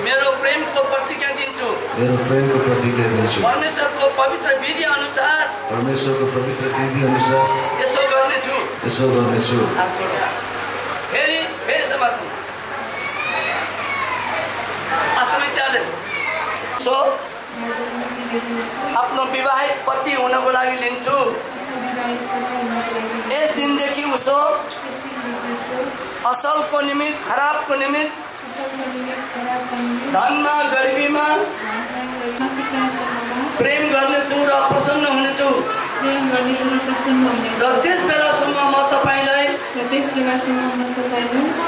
मेरो प्रेमको प्रतिज्ञा दिन्छु। परमेश्वरको पवित्र विधि अनुसार यसो गर्नेछु। फेरि समात्नु असमिताले आफ्नो विवाहित पति हुनको लागि लिन्छु। यस दिनदेखि उसो असलको निमित्त खराबको निमित्त धनमा गरिबीमा प्रेम गर्नेछु र प्रसन्न हुनेछु। र त्यस बेलासम्म म तपाईँलाई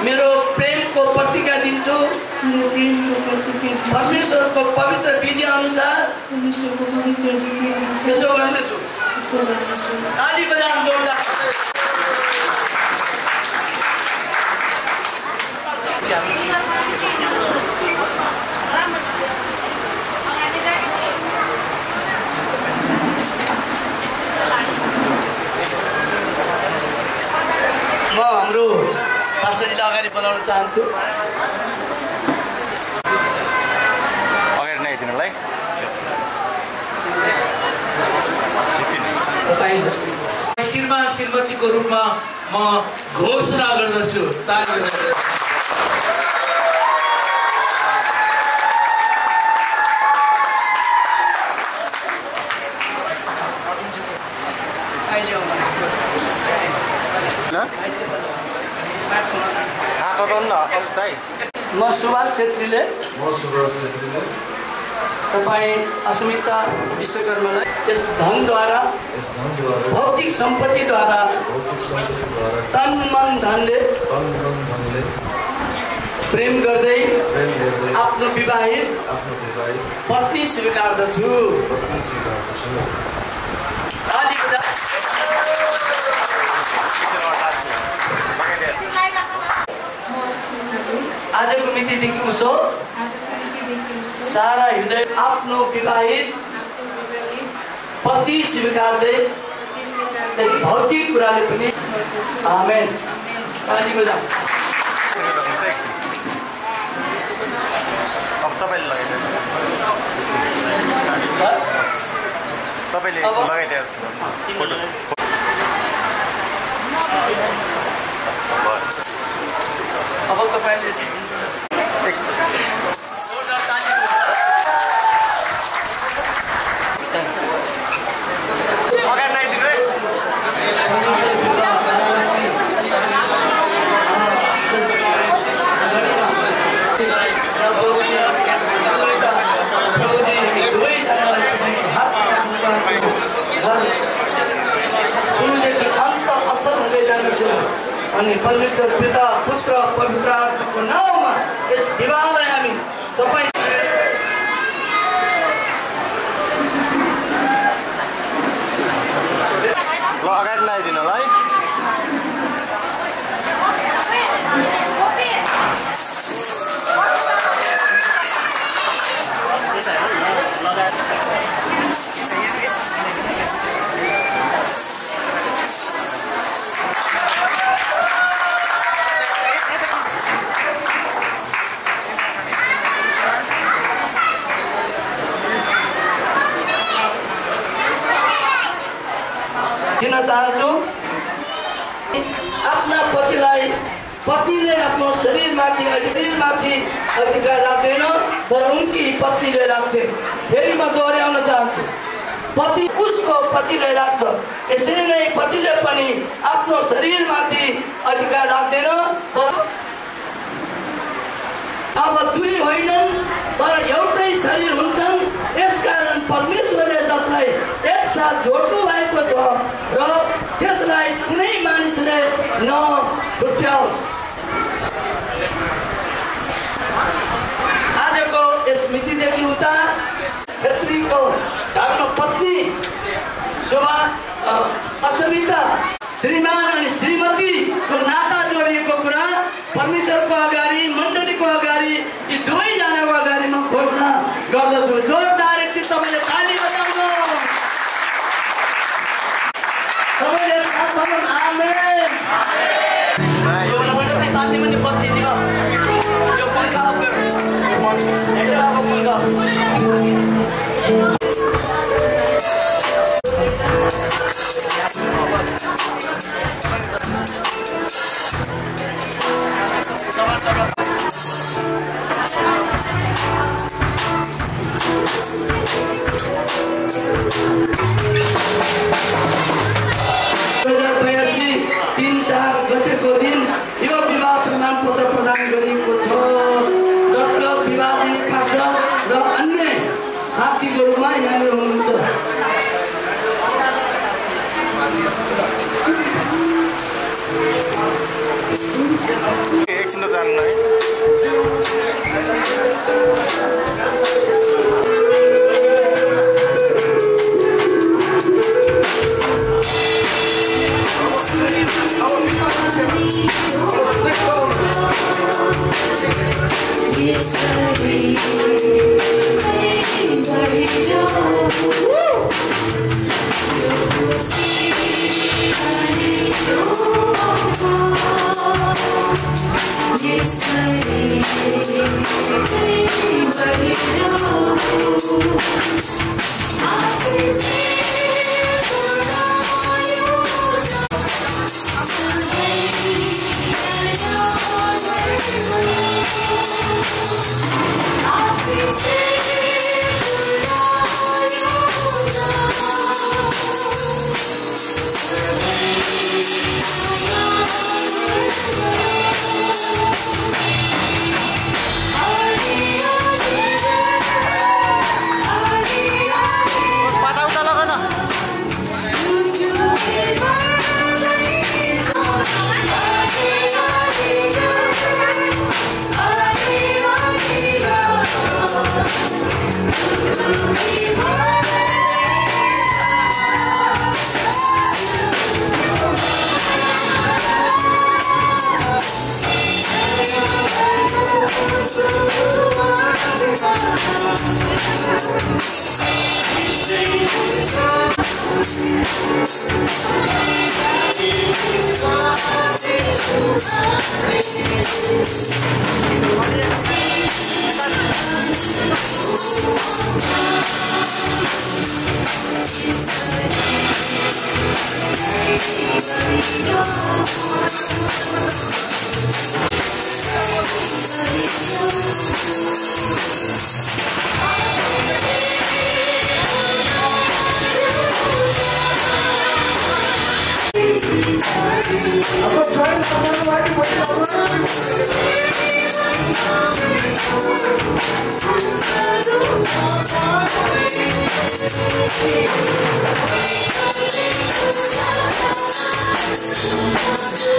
मेरो प्रेमको प्रतिज्ञा दिन्छु। परमेश्वरको पवित्र विधि अनुसार यसो गर्नेछु। ताली बजाउँ जोरदार। म हाम्रो पास्टरजीलाई अगाडि बनाउन चाहन्छु। अगाडि नआइदिनुलाई श्रीमान श्रीमतीको रूपमा म घोषणा गर्दछु। म सुभाष छेत्रीले तपाईँ अस्मिता विश्वकर्मालाई यस धनद्वारा भौतिक सम्पत्तिद्वारा तन मन धनले प्रेम गर्दै आफ्नो विवाहित पत्नी स्वीकार्दछु। आजको मितिदेखि उसो सारा हृदय आफ्नो विवाहित पति स्वीकार्दै भौतिक कुराले पनि आमेन। ताली बजाऊ। अब तपाईँले लगाइदिनु अब तपाईँले अनि परमेश्वर पिता पुत्र पवित्र आत्माको नाममा यस विवाहलाई हामी तपाईँ ल अगाडि नआइदिनु होला है। दिन चाहन्छु आफ्ना पतिलाई पत्नीले आफ्नो शरीरमाथि अधिकार राख्दैन तर उनकी पत्नीले राख्छ। फेरि म दोहोऱ्याउन चाहन्छु पति उसको पतिले राख्छ। यसरी नै पतिले पनि आफ्नो शरीरमाथि अधिकार राख्दैन तर अब दुई होइनन् तर एउटै शरीर हुन्छन्। यसकारण परमेश्वर साथ जोड्नु भएको छ र त्यसलाई कुनै मानिसले नछुट्याओस्। आजको यस मितिदेखि उता छेत्रीको धर्मपत्नी शोभा अस्मिता श्रीमान अनि श्रीमतीको नाता जोडिएको कुरा परमेश्वरको अगाडि मण्डलीको अगाडि यी दुवैजनाको अगाडि म घोषणा गर्दछु। जोरदार एकचोटि तपाईँले ताली बजाउनु। सबैले साथ भन्नु आमेन। यो नम्बरले ताली पनि बत्ती दियो। यो पंखा अफ गर्नु। यो पंखा यो विवाह प्रमाणपत्र प्रदान गरिएको छ, जसको विवादित खाद्य र अन्य साथीको रूपमा यहाँनिर हुनुहुन्छ। एकछिन जान्नु है। I'm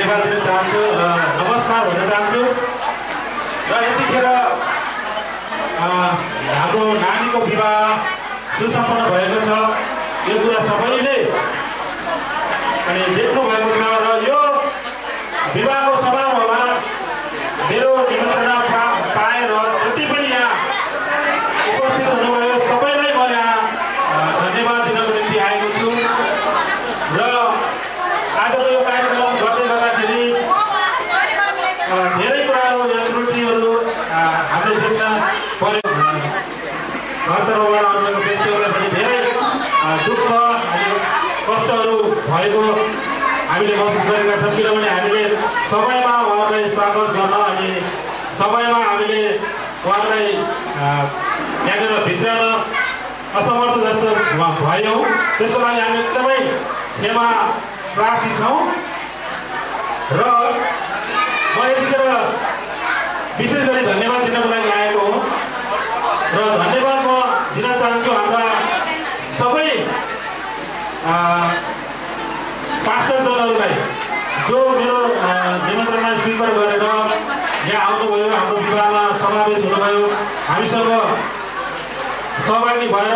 धन्यवाद दिन चाहन्छु र नमस्कार भन्न चाहन्छु र यतिखेर हाम्रो नानीको विवाह सुसम्पन्न भएको छ यो कुरा सबैले अनि देख्नु भएको छ र यो विवाहको समारोहमा मेरो निमन्त्रणा पाएर जति पनि यहाँ उपस्थित हुनुभयो सबैलाई म यहाँ धन्यवाद दिनको निम्ति आएको छु र आजको यो कार्यक्रम गर्दै गर्दाखेरि धेरै कुराहरू या त्रुटिहरू हामीले देख्न पर्यो घरतर्फबाट आउनुभएको व्यक्तिहरूलाई पनि धेरै दुःख अनि कष्टहरू भएको हामीले महसुस गरेका छौँ किनभने हामीले समयमा उहाँहरूलाई स्वागत गर्न अनि समयमा हामीले उहाँलाई यहाँनिर भित्राउन असमर्थ जस्तो भयौँ त्यसको लागि हामी एकदमै क्षमा प्रार्थी छौँ र म यतिखेर विशेष गरी धन्यवाद दिनको लागि आएको हो र धन्यवाद म दिन चाहन्छु हाम्रा सबै पास्टरजनहरूलाई जो मेरो निमन्त्रणा स्वीकार गरेर यहाँ आउनुभयो हाम्रो विवाहमा समावेश हुनुभयो हामीसँग सहभागी भएर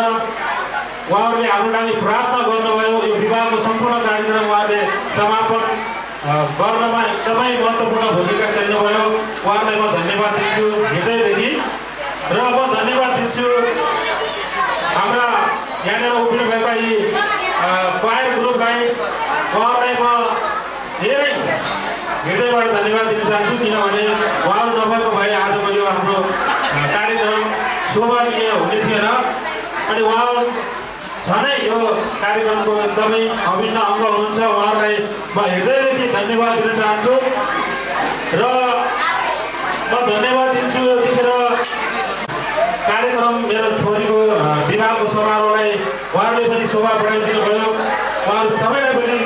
उहाँहरूले हाम्रो लागि प्रार्थना गर्नुभयो यो विवाहको सम्पूर्ण कार्यक्रम उहाँले समापन गर्नमा एकदमै महत्त्वपूर्ण भूमिका खेल्नुभयो उहाँलाई म धन्यवाद दिन्छु हृदयदेखि र म धन्यवाद दिन्छु हाम्रा यहाँनिर उभिनुभएका यी क्वायर ग्रुपलाई उहाँलाई म धेरै हृदयबाट धन्यवाद दिन चाहन्छु किनभने उहाँहरू नभएको भए आजको यो हाम्रो कार्यक्रम शोभनीय हुने थिएन अनि उहाँहरू झनै यो कार्यक्रमको एकदमै अभिन्न अङ्ग हुनुहुन्छ उहाँहरूलाई म हृदयदेखि धन्यवाद दिन चाहन्छु र म धन्यवाद दिन्छु यतिखेर कार्यक्रम मेरो छोरीको विवाहको समारोहलाई उहाँहरूले पनि शोभा बढाइदिनु भयो उहाँहरू सबैलाई पनि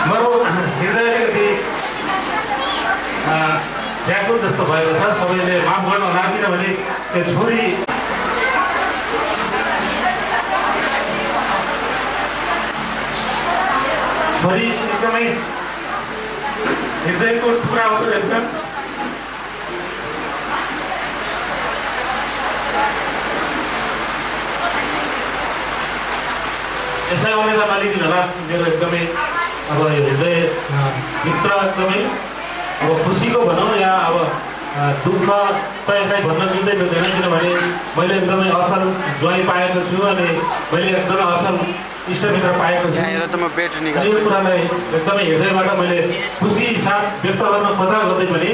मेरो हृदयदेखि व्याकुल जस्तो भएको छ सबैले माफ गर्नु होला किनभने त्यो छोरी एकदमै हृदयको टुक्रा हो एकदम यसलाई अलिकति नलिदिनु होला मेरो एकदमै अब हृदय भित्र एकदमै अब खुसीको भनौँ या अब दुःख त यसलाई भन्न मिल्दै मिल्दैन किनभने मैले एकदमै असल ज्वाइँ पाएको छु अनि मैले एकदमै असल इष्टमित्र पाएको छु यो कुरालाई एकदमै हृदयबाट मैले खुसी साथ व्यक्त गर्न खोजा गर्दै पनि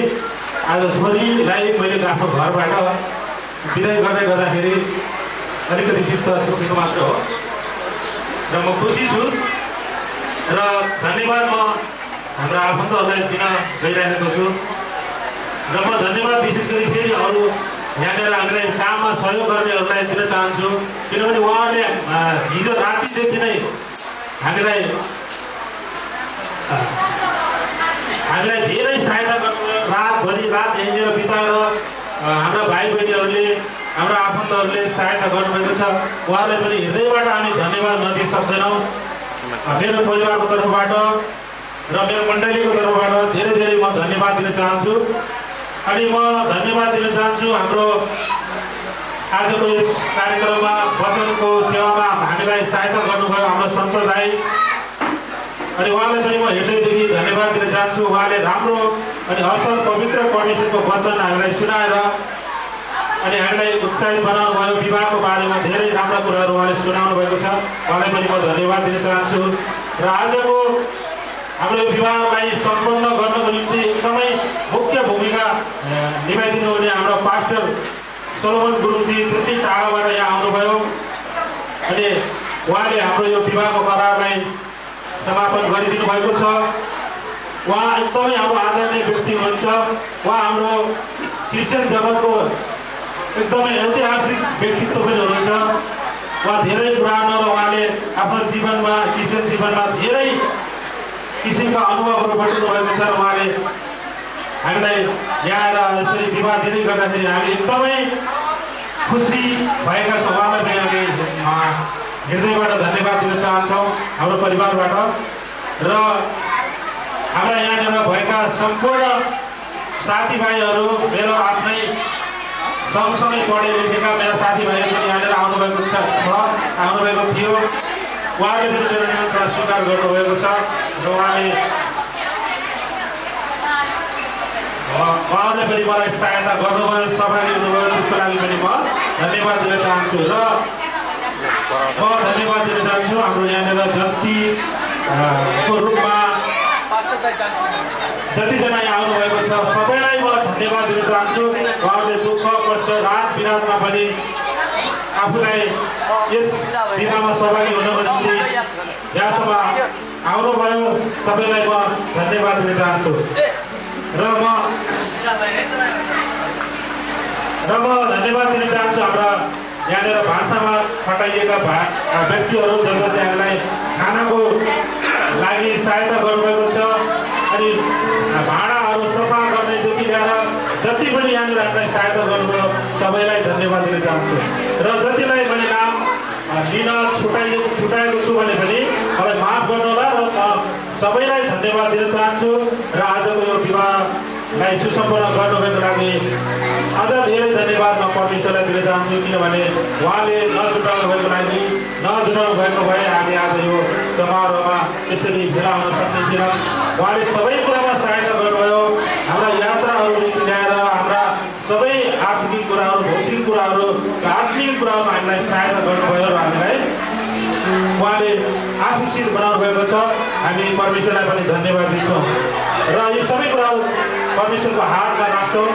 आज छोरीलाई मैले आफ्नो घरबाट विदाय गर्दै गर्दाखेरि अलिकति चित्त दुखेको मात्र हो र म खुसी छु र धन्यवाद म हाम्रा आफन्तहरूलाई दिन गइरहेको छु र म धन्यवाद विशेष गरी फेरि अरू यहाँनिर हामीलाई काममा सहयोग गर्नेहरूलाई दिन चाहन्छु किनभने उहाँहरूले हिजो रातिदेखि नै हामीलाई धेरै सहायता गर्नुभयो रातभरि रात यहीँनिर बिताएर हाम्रा भाइ बहिनीहरूले हाम्रा आफन्तहरूले सहायता गर्नुभएको छ उहाँहरूलाई पनि हृदयबाट हामी धन्यवाद नदिन सक्दैनौँ मेरो परिवारको तर्फबाट र मेरो मण्डलीको तर्फबाट धेरै धेरै म धन्यवाद दिन चाहन्छु अनि म धन्यवाद दिन चाहन्छु हाम्रो आजको यस कार्यक्रममा वचनको सेवामा हामीलाई सहायता गर्नुभयो हाम्रो सन्त दाइ अनि उहाँलाई पनि म हृदयदेखि धन्यवाद दिन चाहन्छु उहाँले राम्रो अनि असल पवित्र परमेश्वरको वचन हामीलाई सुनाएर अनि हामीलाई उत्साहित बनाउनु भयो विवाहको बारेमा धेरै राम्रा कुराहरू उहाँले सुनाउनु भएको छ उहाँलाई पनि म धन्यवाद दिन चाहन्छु र आजको हाम्रो विवाहलाई सम्पन्न गर्नको निम्ति एकदमै मुख्य भूमिका निभाइदिनु हुने हाम्रो पास्टर सोलोमन गुरुजी त्यति टाढाबाट यहाँ आउनुभयो अनि उहाँले हाम्रो यो विवाहको करारलाई समापन गरिदिनु भएको छ उहाँ एकदमै हाम्रो आदरणीय व्यक्ति हुनुहुन्छ उहाँ हाम्रो क्रिस्चियन जगतको एकदमै ऐतिहासिक व्यक्तित्व पनि हुनुहुन्छ उहाँ धेरै पुरानो र उहाँले आफ्नो जीवनमा क्रिस्चियन जीवनमा धेरै किसिमका अनुभवहरू बटुल्नु भएको छ उहाँले हामीलाई यहाँ आएर यसरी विवाह दिँदै गर्दाखेरि हामी एकदमै खुसी भएका उहाँलाई पनि हामी हृदयबाट धन्यवाद दिन चाहन्छौँ हाम्रो परिवारबाट र हाम्रा यहाँनिर भएका सम्पूर्ण साथीभाइहरू मेरो आफ्नै सँगसँगै पढे लेखेका मेरा साथीभाइहरू पनि यहाँनिर आउनुभएको आउनुभएको थियो उहाँले पनि मेरो निमन्त्रण स्वीकार गर्नुभएको छ र उहाँले पनि मलाई सहायता गर्नुभयो सहभागी हुनुभयो त्यसको लागि पनि म धन्यवाद दिन चाहन्छु र म धन्यवाद दिन चाहन्छु हाम्रो यहाँनिर जतिको रूपमा जतिजना यहाँ आउनुभएको छ सबैलाई म धन्यवाद दिन चाहन्छु उहाँहरूले दुःख कष्ट रात बिरातमा पनि आफूलाई यस दिनमा सहभागी हुनको निम्ति यहाँसम्म आउनुभयो सबैलाई म धन्यवाद दिन चाहन्छु र म धन्यवाद दिन चाहन्छु हाम्रा यहाँनिर भान्सामा खटाइएका व्यक्तिहरू जसले त्यहाँलाई खानाको लागि सहायता गर्नुभएको छ अनि भाँडाहरू सफा गर्नेदेखि लिएर जति पनि यहाँनिर हामीलाई सहायता गर्नुभयो सबैलाई धन्यवाद दिन चाहन्छु र जतिलाई मैले नाम लिन छुटाएको छु भने पनि मलाई माफ गर्नुहोला र सबैलाई धन्यवाद दिन चाहन्छु र आजको यो विवाहलाई सुसम्पन्न गर्नुभएको लागि अझ धेरै धन्यवाद म परमेश्वरलाई दिन चाहन्छु किनभने उहाँले नजुटाउनु भएको लागि नजुटाउनु भएको भए हामी आज यो समारोहमा यसरी भेला हुन सक्ने थिएन उहाँले सबै कुरामा सहायता गर्नुभयो हाम्रा यात्राहरूदेखि ल्याएर हाम्रा सबै आर्थिक कुराहरू भौतिक कुराहरू र आत्मिक कुराहरूमा हामीलाई सहायता गर्नुभयो र हामीलाई उहाँले आशिषित बनाउनु भएको छ हामी परमेश्वरलाई पनि धन्यवाद दिन्छौँ र यी सबै कुराहरू परमेश्वरको हातमा राख्छौँ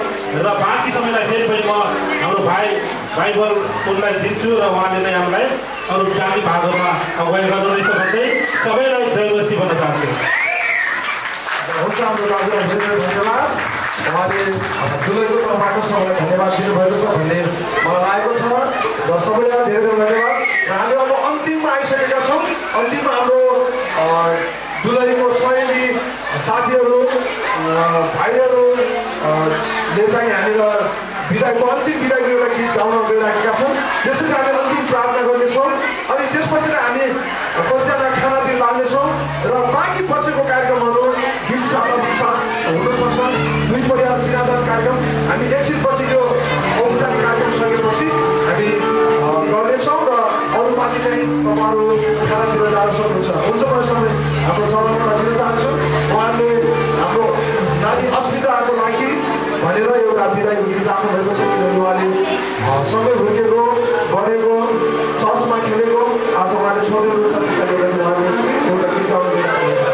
र बाँकी समयलाई फेरि पनि म हाम्रो बाइबल उनलाई दिन्छु र उहाँले नै हामीलाई अरू जाति भागहरूमा अगुवाई गर्नुहुनेछ भन्दै सबैलाई जयमसी भन्न चाहन्छु हुन्छ हाम्रो दाजुलाई धन्यवाद उहाँले दुलैको तर्फबाट सबैलाई धन्यवाद दिनुभएको छ भन्ने मलाई लागेको छ र सबैलाई धेरै धेरै धन्यवाद र हामी अब अन्तिममा आइसकेका छौँ अन्तिममा हाम्रो दुलैको सहयोगी साथीहरू भाइहरूले चाहिँ यहाँनिर विदाईको अन्तिम विदाईको एउटा गीत गाउन गइरहेका छन् त्यसपछि हामी अन्तिम प्रार्थना गर्नेछौँ अनि त्यसपछि हामी कतिजना खानातिर लाग्नेछौँ र बाँकी पछिको कार्यक्रमहरू गीत साथ हुनसक्छ दुई परिवार चिनादान कार्यक्रम हामी एकछिनपछि यो औपचारिक कार्यक्रम सकेपछि हामी गर्नेछौँ र अरू माथि चाहिँ तपाईँहरू खानातिर जान सक्नुहुन्छ हुन्छ म समय हाम्रो चरणमा दिन चाहन्छु उहाँले हाम्रो नानी अस्मिताको लागि भनेर एउटा विदाई गीत राख्नुभएको छ किनभने उहाँले सँगै हुर्केको बढेको चर्चमा खेलेको आज उहाँले छोडेको छ त्यसैले गर्दा उहाँले एउटा गीत गाउनु गइरहेको छ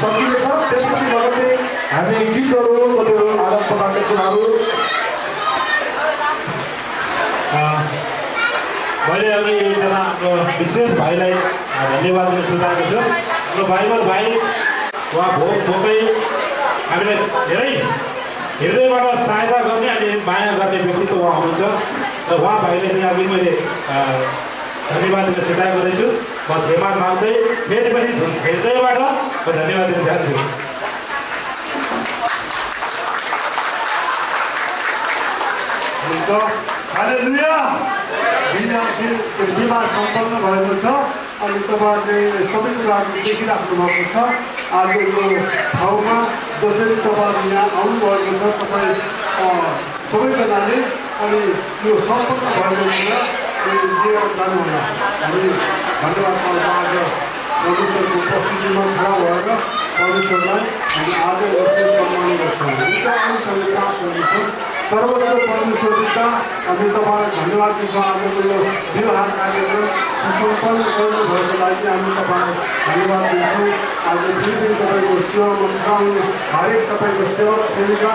सकिनेछ। त्यसपछि लगत्तै हामी गीतहरू आदान प्रदानका कुराहरू मैले अघि एकजना हाम्रो विशेष भाइलाई धन्यवाद दिन सुझाएको छु। र भाइबर भाइ उहाँ भोकै हामीले धेरै हृदयबाट सहायता गर्ने अनि माया गर्ने व्यक्तित्व उहाँ हुनुहुन्छ। र उहाँ भाइले चाहिँ अघि मैले धन्यवाद दिन छुट्याएको रहेछु। म क्षमा माग्दै फेरि पनि हृदयबाट म धन्यवाद दिन चाहन्छु। हालेलुया। बिमार सम्पन्न भएको छ अनि तपाईँहरूले सबै कुराहरू देखिराख्नु भएको छ। आज यो ठाउँमा जसरी तपाईँहरू यहाँ आउनुभएको छ तपाईँ सबैजनाले अनि यो सम्पन्न भएको कुरा लिएर जानुहोला। हामी धन्यवाद पाउँछौँ। आज परमेश्वरको उपस्थितिमा खडा भएर परमेश्वरलाई हामी आज यसरी सम्मान गर्छौँ। हामीसँग प्राप्त गर्नेछौँ। सर्वोच्च परमेश्वर पिता हामी तपाईँलाई धन्यवाद दिन्छौँ। आजको यो विवाह कार्यक्रम सुसम्पन्न गर्नुभएको लागि हामी तपाईँलाई धन्यवाद दिन्छौँ। आज फेरि तपाईँको सेवामा पुऱ्याउने हरेक तपाईँको सेवक सेविका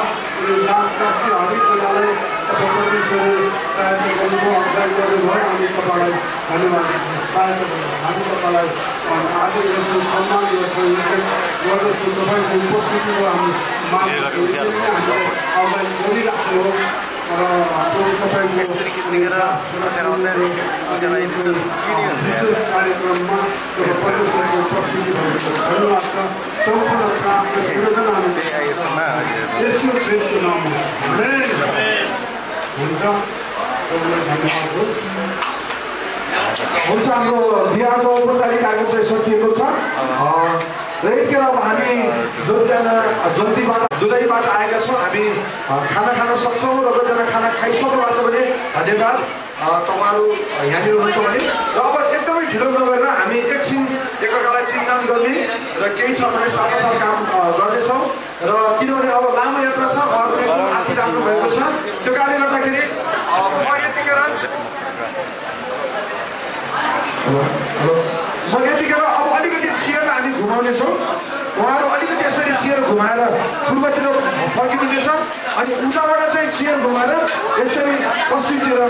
राष्ट्रिय हरेक कुरालाई तपाईँ परमेश्वरले सहायता गर्नुभयो, अगाडि गर्नुभयो। हामी तपाईँलाई धन्यवाद दिन्छौँ। सहायता गर्नु हामी तपाईँलाई आज यसरी सम्मान गर्छौँ। गर्दछु तपाईँको उपस्थितिको हामी अगाडि गरिराख्नु हो। र तपाईँको कार्यक्रममा परमेश्वरको उपस्थिति भएको छ। धन्यवाद छ। सम्पूर्ण प्राप्त सृजना यसो ख्रीष्टको नाममा हुन्छ। धन्यवाद होस्। हुन्छ। हाम्रो बिहाको औपचारिक कार्यक्रम चाहिँ सकिएको छ। र यतिखेर अब हामी जुलाईबाट आएका छौँ। हामी खाना खान सक्छौँ र कतिजना खाना खाइसक्नु भएको छ भने धन्यवाद। तपाईँहरू यहाँनिर हुनुहुन्छ भने र अब एकदमै ढिलो नगरेर हामी एकछिन एकअर्कालाई चिन्तान गर्ने र केही छ भने साथसाथ काम गर्नेछौँ। र किनभने अब लामो यात्रा छ, उहाँहरू एकदम हात्ती राख्नु भएको छ। त्यो कारणले गर्दाखेरि म यतिखेर अब अलिकति चियरलाई हामी घुमाउनेछौँ। उहाँहरू अलिकति यसरी चियर घुमाएर पूर्वतिर फर्किनुहुनेछ अनि उताबाट चाहिँ चियर घुमाएर यसरी पश्चिमतिर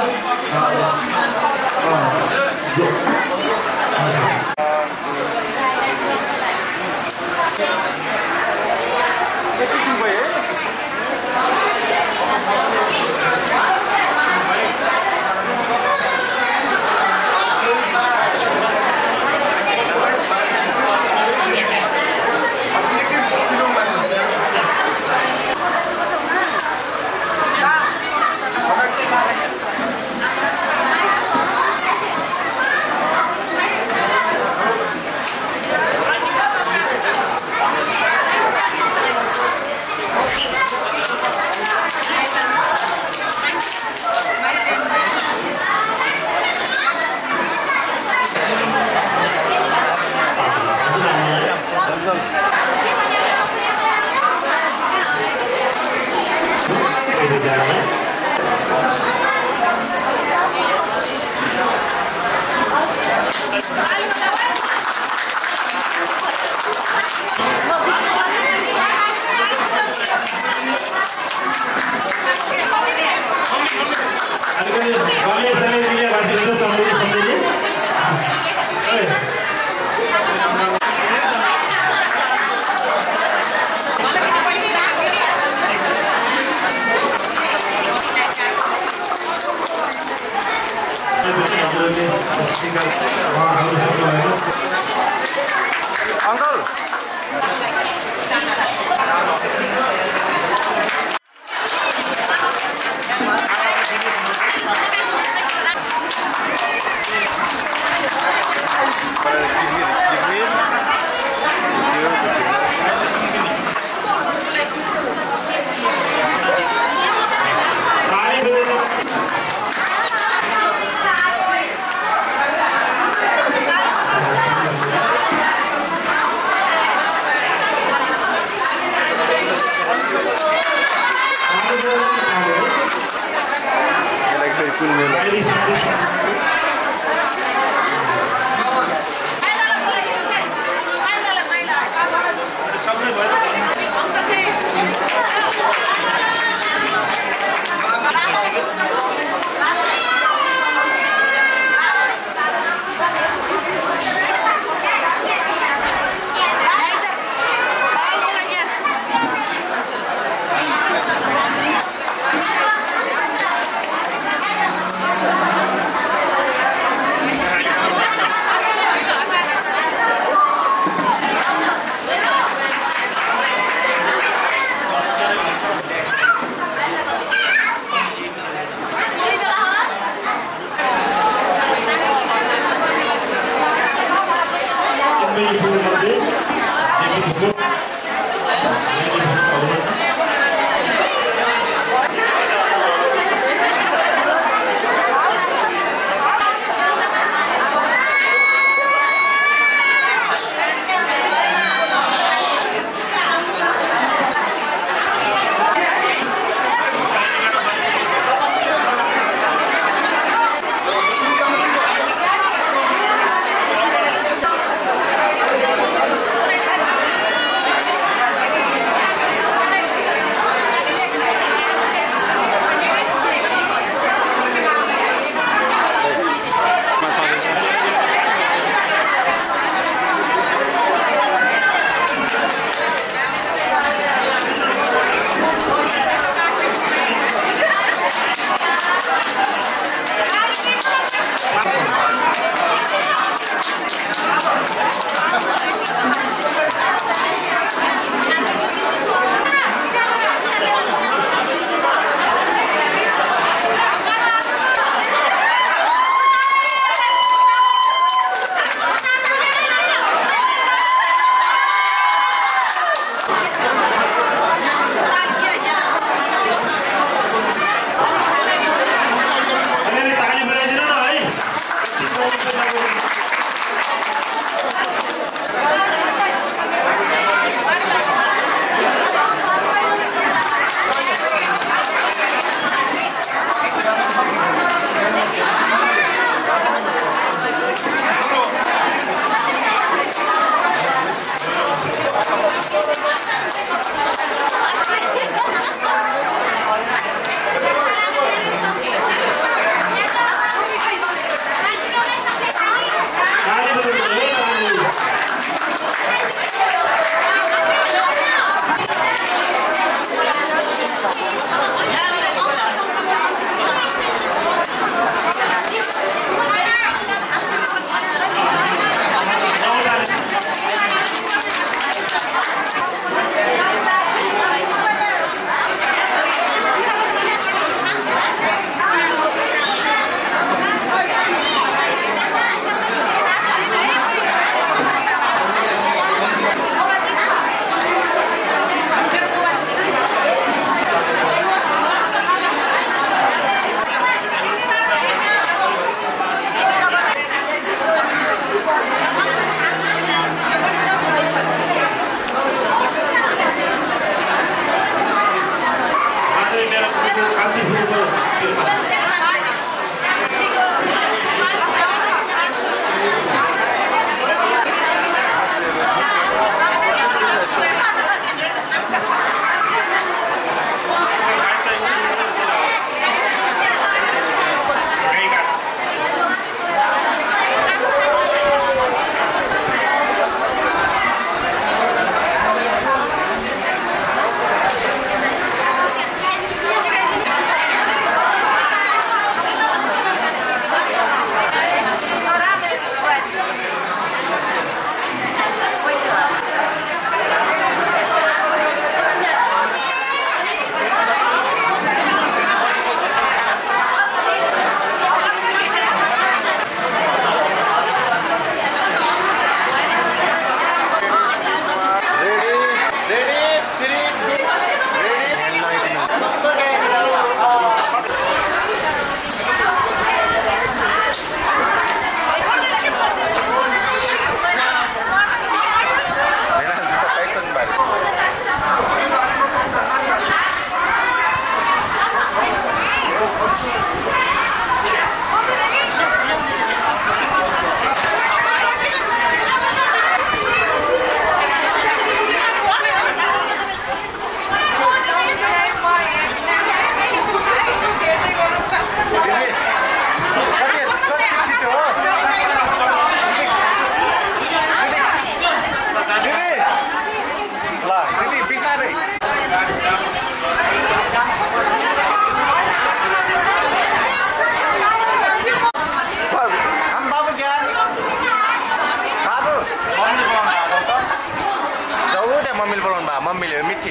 मम्मीले मिठी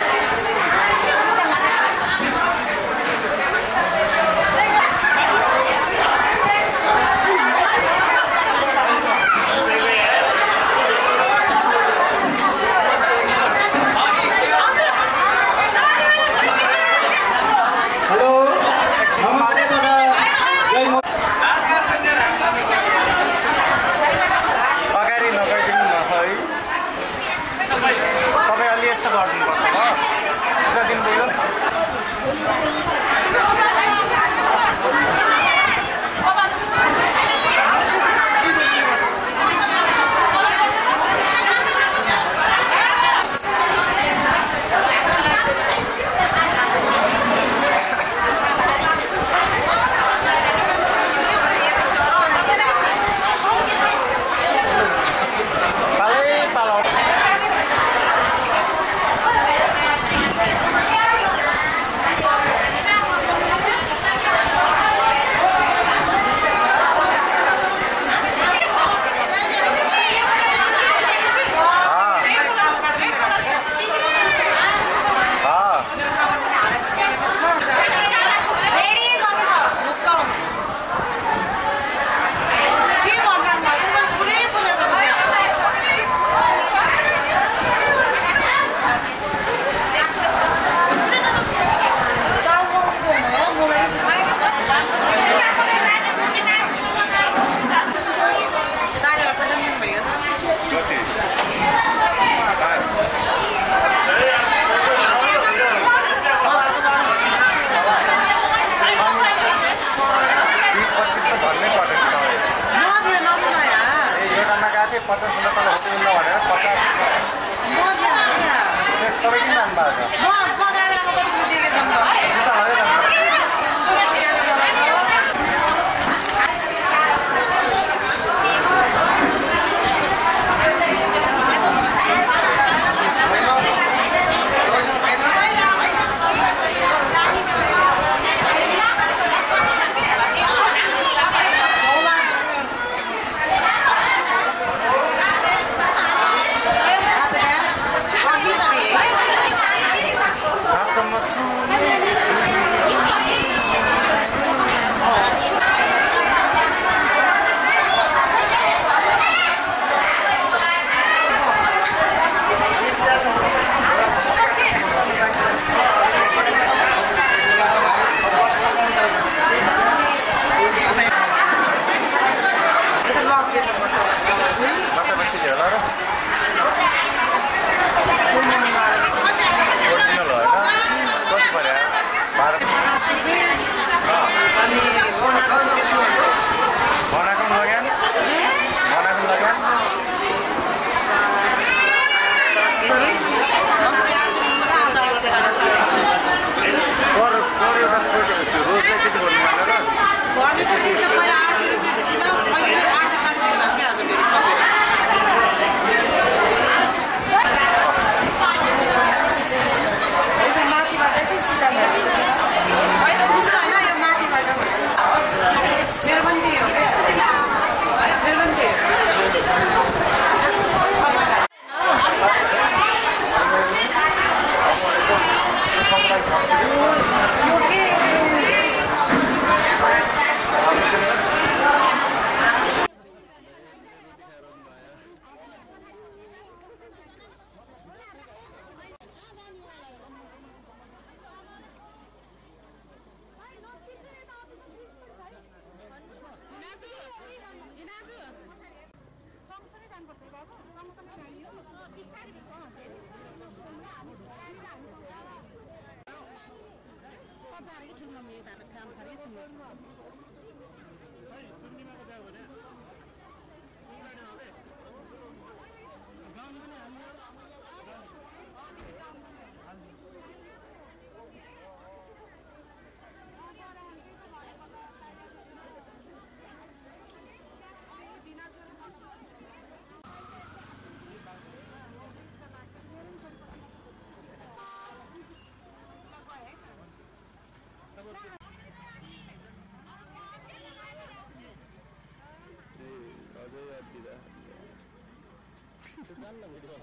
Itu kan lebih dua.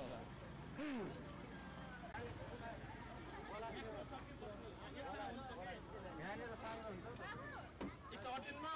Fatima.